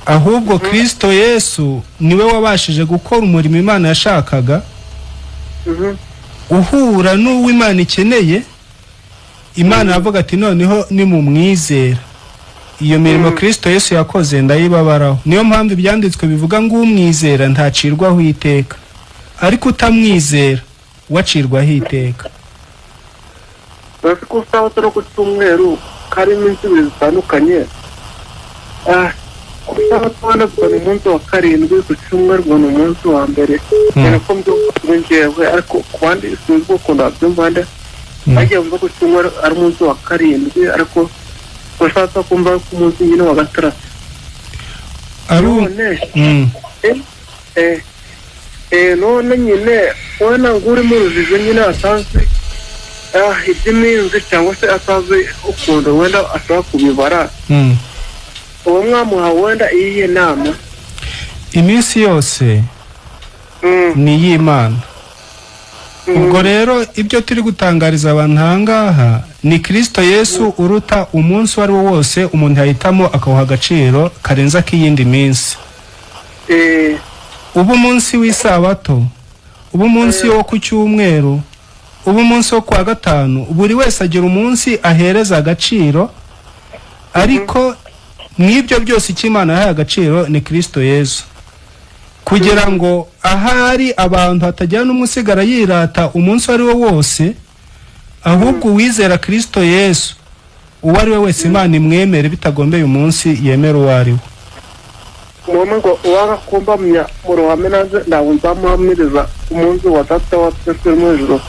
ahubwo Kristo Yesu niwe wabashije gukora umurimo Imana yashakaga, uhura n'uwo Imana ikeneye. Imana iravuga ati: "Noneho nimumwizera, iyo mirimo Kristo Yesu yakoze ndayibabaraho." Niyo mpamvu ibyanditswe bivuga ngo umwizera ntacirwaho iteka, ariko utamwizera wacirwaho iteka. Uretse ko isabato no ku cyumweru kari iminsi ibiri zitandukanye. Ku isabato wenda ubwo ni umunsi wa karindwi, ku cyumweru ubwo ni umunsi wa mbere, cyane ko mbyumva kuri njyewe, ariko ku bandi sinzi ukuntu babyumva. Wenda bagiye bumva ku cyumweru ari umunsi wa karindwi, ariko ku isabato kumva ko umunsi nyine wa gatandatu. Ari None none nyine wenda ngo uri mu rujijo nyine atazi iby'iminsi cyangwa se atazi ukuntu wenda ashobora kubibara, uwo mwamuha wenda iyihe nama? Iminsi yose ni iy'Imana. Ubwo rero ibyo turi gutangariza abantu aha ngaha ni Kirisito Yesu uruta umunsi uwo ari wo wose umuntu yahitamo akawuha agaciro karenze ak'iyindi minsi. Uba umunsi w'isabato, uba umunsi wo ku cyumweru, uba umunsi wo kuwa gatanu, buri wese agira umunsi ahereza agaciro, ariko mw'ibyo byose icyo Imana yahaye agaciro ni Kirisito Yesu, kugira ngo ahari abantu hatagira n'umwe usigara yirata umunsi uwo ari wo wose, ahubwo uwizera Kirisito Yesu uwo ari we wese Imana imwemere bitagombeye umunsi yemera uwo ari we. Mwome ngo uwanga kumpamya mu ruhame naze ntabwo nzamuhamiriza umunsi wa Data wa twese uri mu ijuru.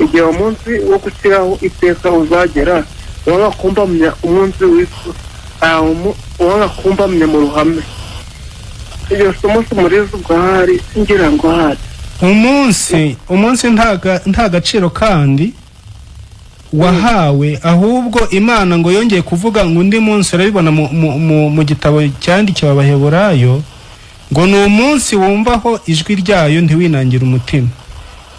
Igihe umunsi wo gushyiraho iteka uzagera, uwanga kumpamya umunsi w'isi, uwanga kumpamya mu ruhame, iryo somo si murizi ubwo ahari ngira ngo ahari. Umunsi nta gaciro kandi wahawe, ahubwo Imana ngo yongeye kuvuga ngo undi munsi. Urabibona mu gitabo cyandikiwe Abaheburayo ngo ni umunsi wumvaho ijwi ryayo ntiwinangire umutima.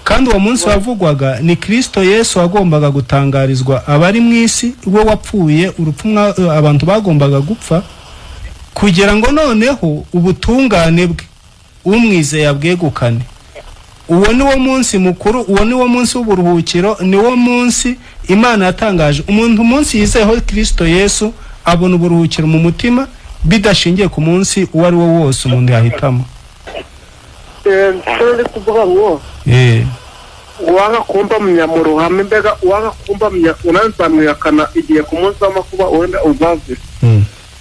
Kandi uwo munsi wavugwaga ni Kirisito Yesu wagombaga gutangarizwa abari mu isi, we wapfuye urupfu abantu bagombaga gupfa, kugira ngo noneho ubutungane bwe umwizeye abwegukane. Uwo ni wo munsi mukuru, uwo ni wo munsi w'uburuhukiro, ni wo munsi Imana yatangaje. Umuntu umunsi yizeyeho Kirisito Yesu abona uburuhukiro mu mutima, bidashingiye ku munsi uwo ari wo wose umuntu yahitamo. Ndi kuvuga ngo uwanga kumpamya mu ruhame, mbega uwanga kumpamya unanzamwihakana igihe ku munsi w'amakuba wenda uzazira.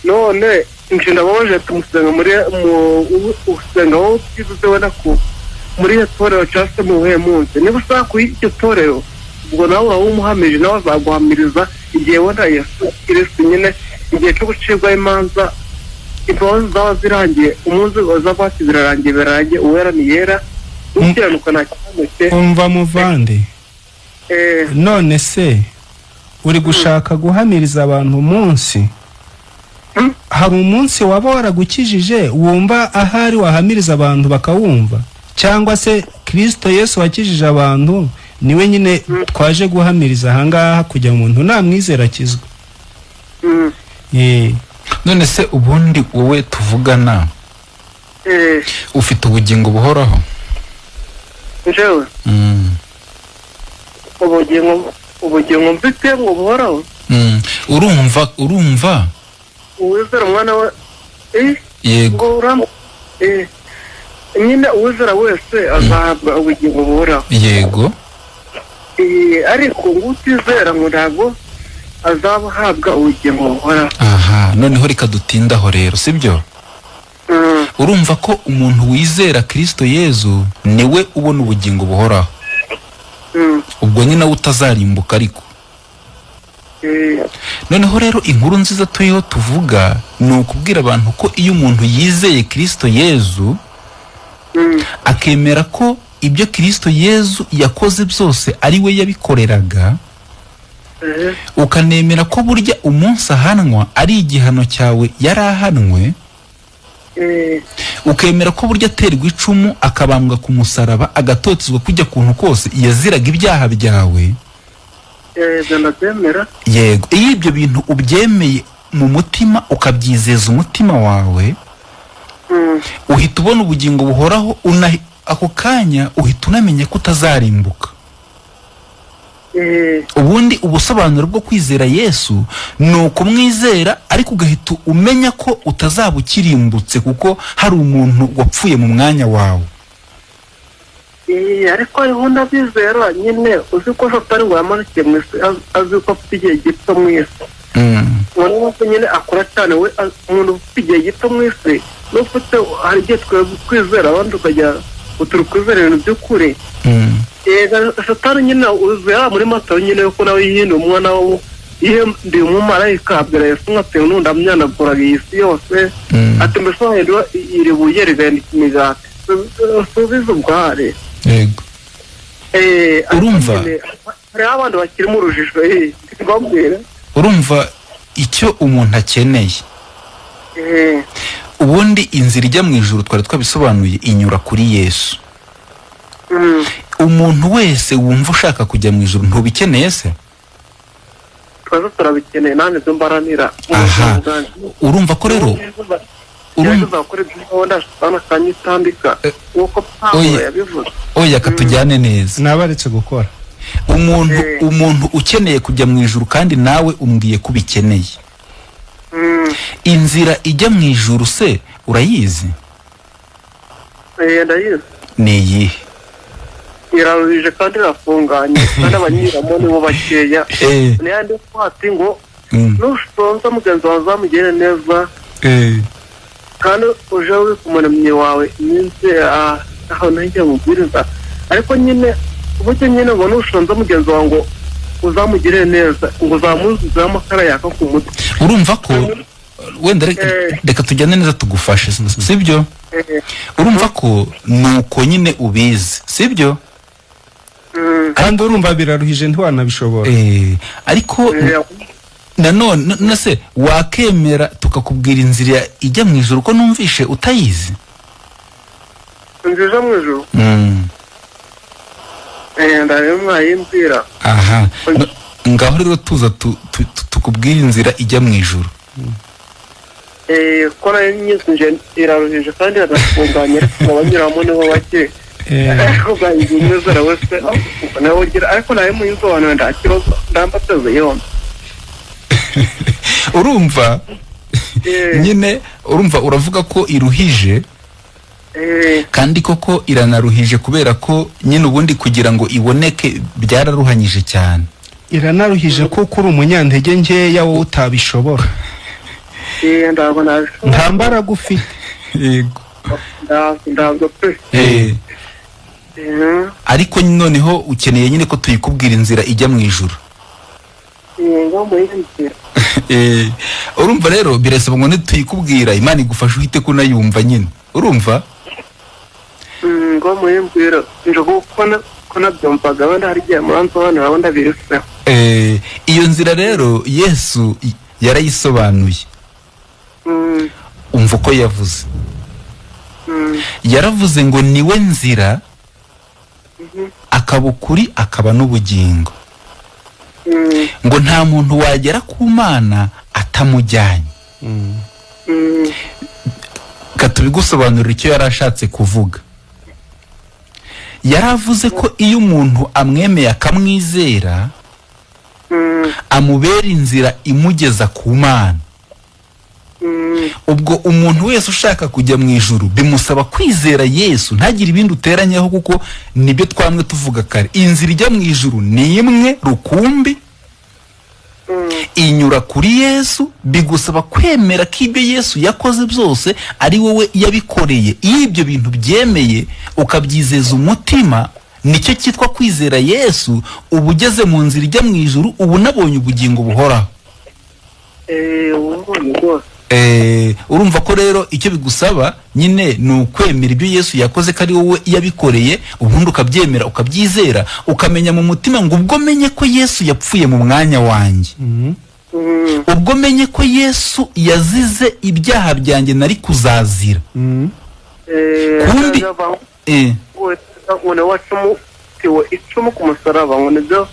None nje ndababaje, tumusenga muri mu usenga wowe ubyibuze wenda ku muri iyo torero cyangwa se mu buhe munsi? Niba ushaka kuyi iryo torero, ubwo nawe uraba umuhamije, nawe azaguhamiriza igihe wenda Yesu Kirisitu nyine igihe cyo gucibwaho imanza, imbabazi zaba zirangiye, umunsi uzaba zirarangiye, birarangiye, uwera ni yera, ukiranuka nta kibazo. Umva muvandi, none se uri gushaka guhamiriza abantu umunsi? Hari umunsi waba waragukijije wumva ahari wahamiriza abantu bakawumva? Cyangwa se Kirisito Yesu wakijije abantu niwe nyine twaje guhamiriza ahangaha kugira ngo umuntu namwizera akizwe? None se ubundi wowe tuvugana Ufite ubugingo buhoraho? Njyewe ubugingo mfite ngo buhoraho. Urumva uwizera umwana we yego nyine uwizera wese azahabwa ubugingo buhoraho. Yego. Ariko ngo utizera ngo ntabwo azahabwa ubugingo buhoraho. Aha, noneho reka dutindaho rero, sibyo? Urumva ko umuntu wizera Kristo Yezu niwe ubona ubugingo buhoraho. Ubwo nyine utazarimbuka ariko. Noneho rero inkuru nziza turiho tuvuga ni ukubwira abantu ko iyo umuntu yizeye Kristo Yezu akemera ko ibyo Kristo Yezu yakoze byose ari we yabikoreraga, ukanemera ko burya umunsi ahanwa ari igihano cyawe yarahanwe, ukemera ko burya aterwa icumu akabambwa ku musaraba agatotezwa kujya kuntu kose yaziraga ibyaha byawe. Yego, iyo ibyo bintu ubyemeye mu mutima ukabyizeza umutima wawe, uhita ubona ubugingo buhoraho, ako kanya uhita unamenya ko utazarimbuka. Ubundi ubusobanuro bwo kwizera Yesu ni ukumwizera ariko ugahita umenya ko utazaba ukirimbutse kuko hari umuntu wapfuye mu mwanya wawe. Ariko hariho n'abizera nyine uzi ko Satani ngo yamanukiye mu isi azi ko afite igihe gito mu isi. Ubona ko nyine akora cyane we, umuntu ufite igihe gito mu isi n'ufite hari igihe twizera abandi ukajya uturi kwizera ibintu by'ukuri. Satani nyine uzera muri Matayo nyine ko nawe yihinduye umwana yihinduye umumarayika abwira Yesu ati n'undi amyanaguraga iyi si yose, ati mbese wahindura iri buye rigahinduka imigati, subiza ubware. Yego. Urumva hariho abantu bakiri mu rujijo. Urumva icyo umuntu akeneye. Ubundi inzira ijya mu ijuru twari twabisobanuye inyura kuri Yesu. Umuntu wese wumva ushaka kujya mu ijuru ntubikeneye se? Twaza turabikeneye nane byo mbaranira. Aha. Urumva ko rero oya katujyane neza. Nabaretse gukora. Umuntu ukeneye kujya mu ijuru kandi nawe umbwiye kubikeneye. Inzira ijya mu ijuru se urayizi? Ndayizi. Ni iyihe? Irarurije kandi irafunganye kandi abanyiramo nibo bakeya. N'ayandi kwati ngo nusonza mugenzi wawe uzamugire neza, kandi uje wika umunamyi wawe iminsi aho ntajya mubwiriza. Ariko nyine uburyo nyine ngo nusonza mugenzi wawe ngo uzamugire neza ngo uzamuzuzeho amakara yaka ku mutwe. Urumva ko wenda reka tujyane neza tugufashe, sibyo? Urumva ko nuko nyine ubizi, sibyo? Kandi urumva biraruhije ntiwanabishobora. Ariko nanone nase wakemera tukakubwira inzira ijya mu ijuru ko numvishe utayizi? Inzira mu ijuru? Ndayimbwira. Aha, ngaho rero tuza tukubwira inzira ijya mu ijuru. Ko nayo nyinshi iraruhije kandi irafunganye ariko abanyuramo nibo bake. Ariko ariko nayo muyisobanura nta kibazo ndambateze yombi. Urumva nyine urumva uravuga ko iruhije, kandi koko iranaruhije kubera ko nyine ubundi kugira ngo iboneke byararuhanyije cyane. Iranaruhije kuko uri umunyantege nkeya wowe utabishobora. Nta mbaraga ufite. Yego. Ariko noneho ukeneye nyine ko tuyikubwira inzira ijya mu ijuru. Urumva rero birasaba ngo nituyikubwira Imana igufashe uhite kunayumva nyine. Urumva? Ngo muyimbwira nje ko nabyumvaga wenda hari igihe muransobanurira wenda biruseho. Iyo nzira rero Yesu yarayisobanuye. Umva uko yavuze. Yaravuze ngo niwe nzira, akaba ukuri akaba n'ubugingo. Ngo nta muntu wagera ku Mana atamujyanye. Reka tubigusobanurire icyo yari ashatse kuvuga. Yari avuze ko iyo umuntu amwemeye akamwizera, amubera inzira imugeza ku Mana. Ubwo umuntu wese ushaka kujya mu ijuru bimusaba kwizera Yesu, ntagire ibindi uteranyaho, kuko nibyo twamwe tuvuga kare. Inzira ijya mu ijuru ni imwe rukumbi, inyura kuri Yesu. Bigusaba kwemera ko ibyo Yesu yakoze byose ari wowe yabikoreye. Iyo ibyo bintu byemeye ukabyizeza umutima, nicyo cyitwa kwizera Yesu. Uba ugeze mu nzira ijya mu ijuru, uba unabonye ubugingo buhoraho. Ubu rwose. Urumva ko rero icyo bigusaba nyine ni ukwemera ibyo Yesu yakoze ko ari wowe yabikoreye, ubundi ukabyemera, ukabyizera, ukamenya mu mutima ngo ubwo menye ko Yesu yapfuye mu mwanya wanjye, ubwo menye ko Yesu yazize ibyaha byanjye nari kuzazira. Kumbi Ngo ni wacumutiwe icumu ku musaraba, ngo nibyo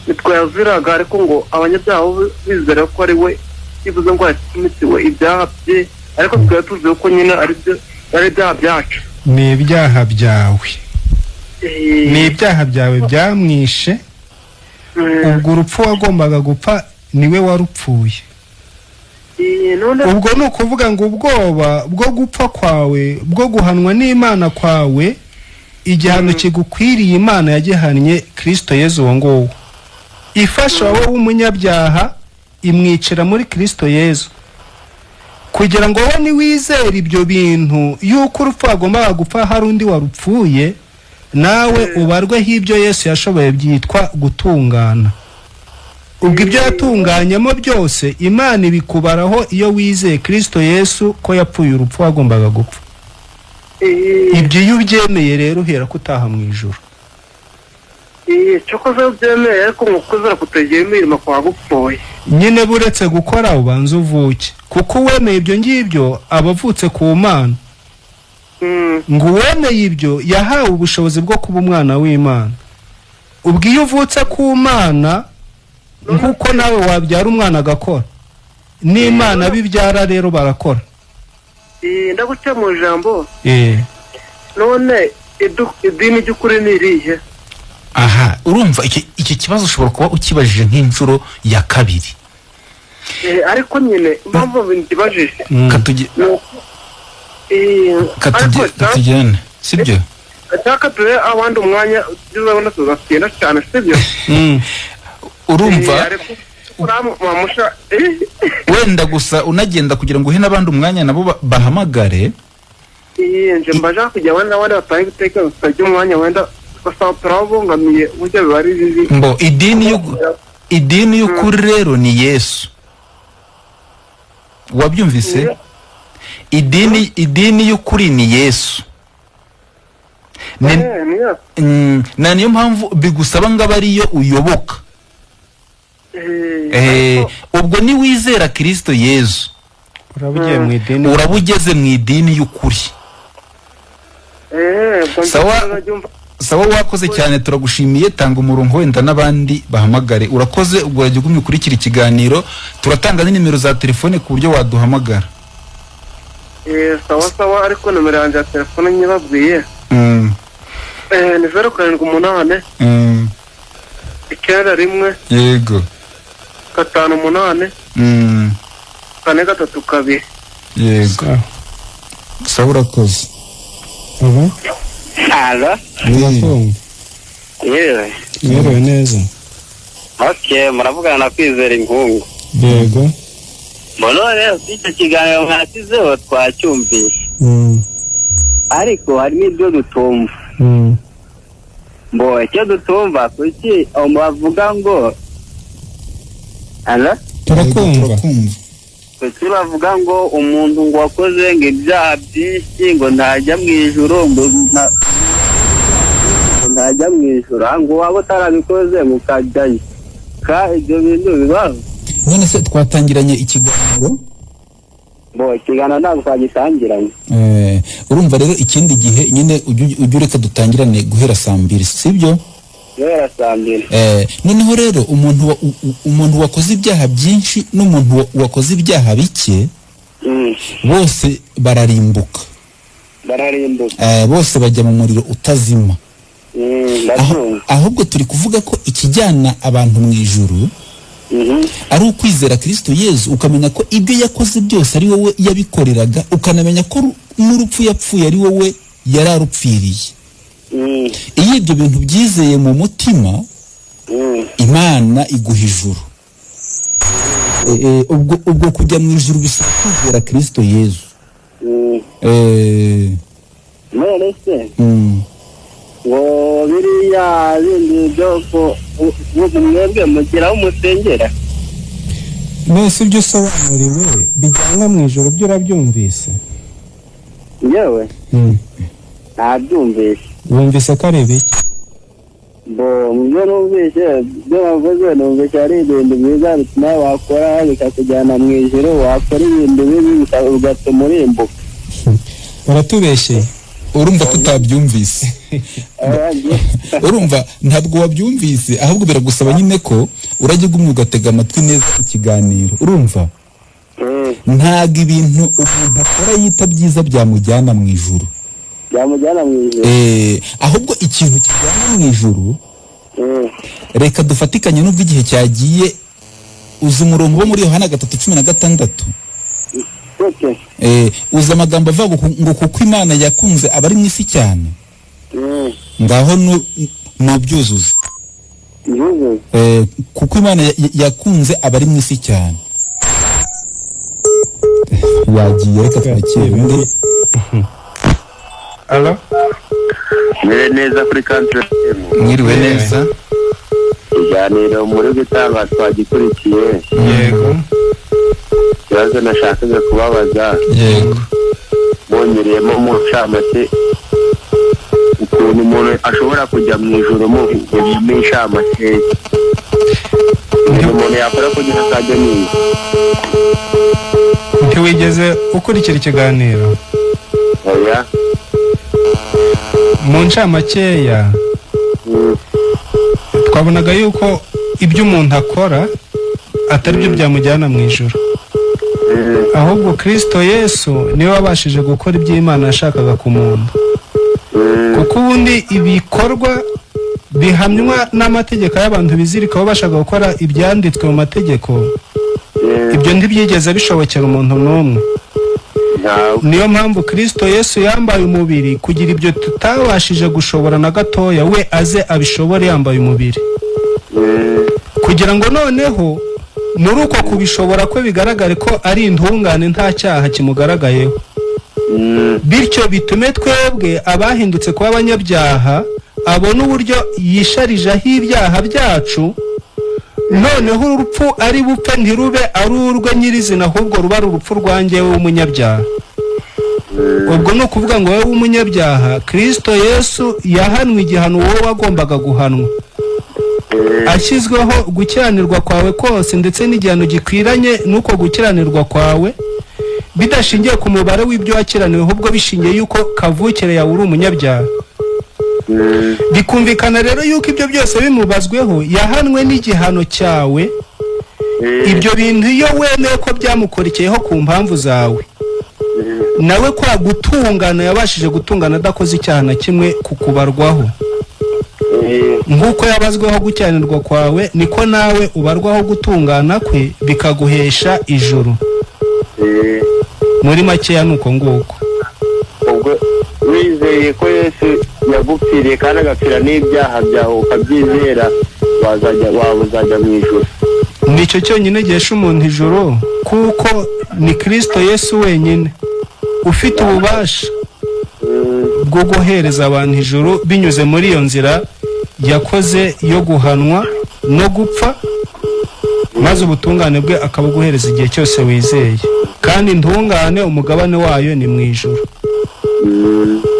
nitwe yaziraga, ariko ngo abanyabyaha bo bizera ko ari we bivuze ngo yacumitiwe ibyaha bye, ariko twari tuzi ko nyine ari byo ari ibyaha byacu. Ni ibyaha byawe, ni ibyaha byawe byamwishe. Ubwo urupfu wagombaga gupfa niwe warupfuye. None Ubwo ni ukuvuga ngo ubwoba bwo gupfa kwawe, bwo guhanwa n'Imana kwawe, igihano kigukwiriye Imana yagihannye Kirisito Yezu. Uwo nguwo ifasha wowe w'umunyabyaha, imwicira muri Kirisito Yezu, kugira ngo wowe niwizere ibyo bintu yuko urupfu wagombaga gupfa hari undi warupfuye, nawe ubarweho ibyo Yesu yashoboye, byitwa gutungana. Ubwo ibyo yatunganyemo byose Imana ibikubaraho iyo wizeye Kirisito Yesu ko yapfuye urupfu wagombaga gupfa. Ibyo iyo ubyemeye rero uhera ko utaha mu ijuru. Cyokoze iyo byemeye, ariko ngo kwizera kutagira imirimo kwa gupfuye. Nyine buretse gukora ubanza uvuke, kuko uwemeye ibyo ngibyo aba avutse ku Mana. Ngo uwemeye ibyo yahawe ubushobozi bwo kuba umwana w'Imana. Ubwo iyo uvutse ku Mana, nk'uko nawe wabyara umwana agakora, n'Imana bibyara rero barakora. Ndaguca mu ijambo. None idini ry'ukuri ni irihe? Aha urumva iki kibazo ushobora kuba ukibajije nk'inshuro ya kabiri. Ariko nyine impamvu nkibajije ni uko ariko Katugende, sibyo? Nshaka duhe abandi umwanya, uzabona tuzatsinda cyane, sibyo? Urumva Ariko uramumusha wenda gusa unagenda kugira ngo uhe n'abandi umwanya nabo bahamagare. Nje mbaje kujya wenda n'abandi batanga ibitekerezo, tutajya umwanya wenda ugasanga turababangamiye, burya biba ari bibi. Mbo idini y'ukuri rero ni Yesu, wabyumvise? Idini y'ukuri ni Yesu. Niyo. Na niyo mpamvu bigusaba ngo abe ariyo uyoboka. Ariko Ubwo niwizera Kirisito Yezu, Uraba ugiye mu idini. uraba ugeze mu idini y'ukuri. Ubwo Sawa. nzajya. Sawa, wakoze cyane, turagushimiye. Tanga umurongo wenda n'abandi bahamagare. Urakoze. Ubwo urajya ugumya ukurikira ikiganiro, turatanga n'inimero za telefone ku buryo waduhamagara. Sawa sawa, ariko nomero yanjye ya telefone nyibabwiye. Ni 078 91 58 432. Yego. Sawa. Sawa, urakoze. Ubu Alo, urakumva? Yewe. Mwiriwe neza. Ok, muravugana na Kwizera Inkungu. Yego. Mbona rero icyo kiganiro mwashyizeho twacyumvise. Ariko harimo ibyo dutumva. Mbo icyo dutumva, kuki bavuga ngo, alo? Turakumva. Kuki bavuga ngo umuntu ngo wakoze ngo ibyaha byinshi ngo ntajya mu ijuru, ngo ntajya mu ijuru, ngo waba utarabikoze ngo ukajyayo, ka ibyo bintu bibaho? None se twatangiranye ikiganiro? Mbo ikiganiro ntabwo twagitangiranye. Urumva rero ikindi gihe nyine ujye ureka dutangirane guhera saa 2, sibyo? Guhera saa 2. Noneho rero umuntu wakoze ibyaha byinshi n'umuntu wakoze ibyaha bike, bose bararimbuka. Bararimbuka. Bose bajya mu muriro utazima. Ndabyumva. Ahubwo turi kuvuga ko ikijyana abantu mu ijuru ari ukwizera Kristo Yezu, ukamenya ko ibyo yakoze byose ari wowe yabikoreraga, ukanamenya ko n'urupfu yapfuye ari wowe yararupfiriye. Iyo ibyo bintu byizeye mu mutima, Imana iguha ijuru. Ubwo kujya mu ijuru bisaba kwizera Kristo Yezu. None se ngo biriya bindi byo mwebwe mugeraho umusengera? Mwese ibyo usobanuriwe bijyanwa mu ijoro byo urabyumvise? Yewe, ntabyumvise. Wumvise ko ari ibiki? Bo byo numvise, byo bavuze, numvise ari ibintu byiza bituma wakora bikakujyana mu ijoro, wakora ibintu bibi bigatuma urimbuka. Uratubeshyeye. Urumva ko utabyumvise. Urumva ntabwo wabyumvise, ahubwo biragusaba nyine ko urajya ugumya ugatega amatwi neza ikiganiro. Urumva, ntabwo ibintu umuntu akora yita byiza byamujyana mu ijuru. Byamujyana mu ijuru. Ahubwo ikintu kijyana mu ijuru, reka dufatikanye n'ubwo igihe cyagiye. Uzi umurongo wo muri Yohana 3:16? Uzi amagambo avuga ngo kuko Imana yakunze abari mu isi cyane. Ngaho nubyuzuza. Kuko Imana yakunze abari mu isi cyane. Yagiye, reka twakire undi. Alo. Mwiriwe neza kuri Country FM. Mwiriwe neza. Ikiganiro muri gutanga twagikurikiye. Yego. Ikibazo nashakaga kubabaza. Yego. Bonyereyemo mu ncamake ukuntu umuntu ashobora kujya mu ijuru mu ncamake. Umuntu yakora kugira ngo ajye mu ijuru. Ntiwigeze ukurikira ikiganiro? Oya. Mu ncamakeya twabonaga yuko ibyo umuntu akora atari byo byamujyana mu ijuru, ahubwo Kristo Yesu niwe wabashije gukora ibyo Imana yashakaga ku muntu. Kuko ubundi ibikorwa bihamywa n'amategeko y'abantu bizirikaho bashaka gukora ibyanditswe mu mategeko, ibyo ntibyigeze bishobokera umuntu n'umwe. Niyo mpamvu Kristo Yesu yambaye umubiri kugira ibyo tutabashije gushobora na gatoya, we aze abishobore yambaye umubiri, kugira ngo noneho muri uko kubishobora kwe bigaragare ko ari intungane, nta cyaha kimugaragayeho. Bityo bitume twebwe abahindutse kuba abanyabyaha abona uburyo yisharijeho ibyaha byacu, noneho urupfu ari bupfe ntirube ari urwe nyirizina, ahubwo ruba ari urupfu rwanjyewe w'umunyabyaha. Ubwo ni ukuvuga ngo wowe w'umunyabyaha, Kristo Yesu yahanwe igihano wowe wagombaga guhanwa, ashyizweho gukiranirwa kwawe kose ndetse n'igihano gikwiranye n'uko gukiranirwa kwawe, bidashingiye ku mubare w'ibyo wakiraniwe, ahubwo bishingiye yuko kavukire yawe uri umunyabyaha. Bikumvikana rero yuko ibyo byose bimubazweho, yahanwe n'igihano cyawe. Ibyo bintu iyo wemeye ko byamukurikiyeho ku mpamvu zawe, nawe kwa gutungana yabashije gutungana adakoze icyaha na kimwe kukubarwaho. Nk'uko yabazweho gukiranirwa kwawe, niko nawe ubarwaho gutungana kwe, bikaguhesha ijuru. Muri makeya ni uko nguko. Ubwo wizeye ko Yesu yagupfiriye kandi agapfira n'ibyaha byawe, ukabyizera, waba uzajya mu ijuru. Nicyo cyonyine gihesha umuntu ijuru, kuko ni Kristo Yesu wenyine ufite ububasha bwo guhereza abantu ijuru binyuze muri iyo nzira yakoze yo guhanwa no gupfa, maze ubutungane bwe akabuguhereza igihe cyose wizeye. Kandi intungane umugabane wayo ni mu ijuru.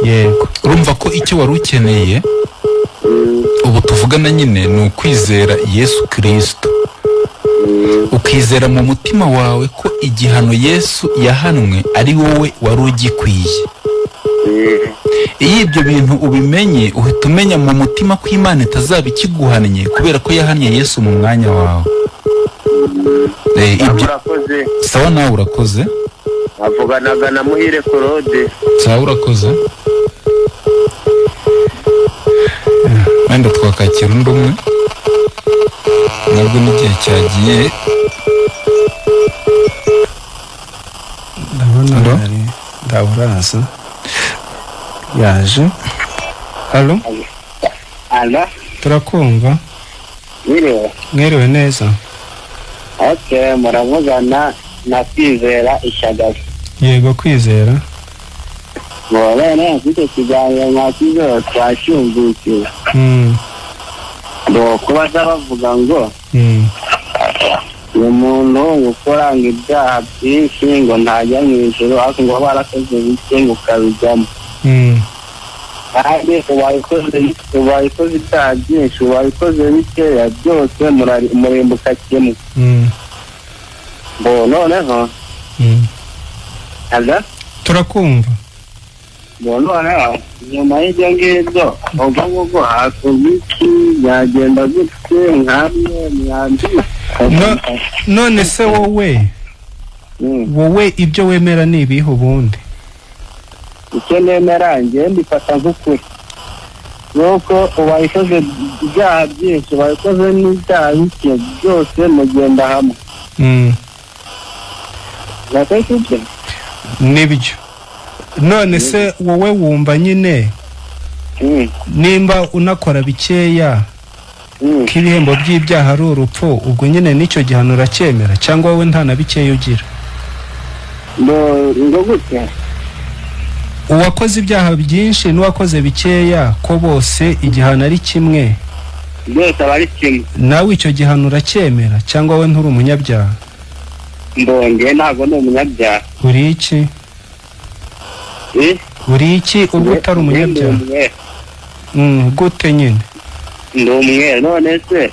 Yego. Urumva ko icyo wari ukeneye ubu tuvugana nyine ni ukwizera Yesu Kristo, ukizera mu mutima wawe ko igihano Yesu yahanwe ari wowe wari ugikwiye. Iyo ibyo bintu ubimenye, uhita umenya mu mutima ko Imana itazaba ikiguhannye kubera ko yahannye Yesu mu mwanya wawe. Ibyo sawa, nawe urakoze. Avuganaga na Muhire Claude. Sawa, urakoze. Wenda twakakira undi umwe, nabwo n'igihe cyagiye. Ndabona Alo? hari ndaburaza yaje. Alo? Alo. Turakumva. Mwiriwe. Mwiriwe neza. Okay, muravugana na Kwizera Ishagaza. Yego, Kwizera. Bone mfite ikiganiro mwakize, twashyumvise. Ngo kuba bavuga ngo uyu muntu ukoranga ibyaha byinshi ngo ntajya mu ijuru, ariko ngo warakoze bike ngo ukabijyamo. Kandi ubaye ukoze ibyaha byinshi, ubaye ukoze bikeya, byose murimbuka kimwe. Ngo noneho Alo? Turakumva. Ngo noneho nyuma y'ibyo ngibyo, ubwo ngubwo hakorwa iki? Byagenda gutse nkamwe mwambi? None se wowe, wowe ibyo wemera ni ibihe ubundi? Icyo nemera njye mbifata nk'ukuri, nuko ubaye ukoze ibyaha byinshi, ubaye ukoze n'ibyaha bike, byose mugenda hamwe. Natwe ibyo Nibyo. None se wowe wumva nyine nimba unakora bikeya, ko ibihembo by'ibyaha ari urupfu, ubwo nyine n'icyo gihano uracyemera, cyangwa wowe nta na bikeya ugira? Ngo gute? Uwakoze ibyaha byinshi n'uwakoze bikeya, ko bose igihano ari kimwe? Byose aba ari kimwe. Nawe icyo gihano uracyemera, cyangwa wowe nturi umunyabyaha? Mbonge ntabwo ni umunyabyaha. Uri iki? Uri iki ubwo utari umunyabyaha? Ndi umwere. Gute nyine? Ndi umwere, none se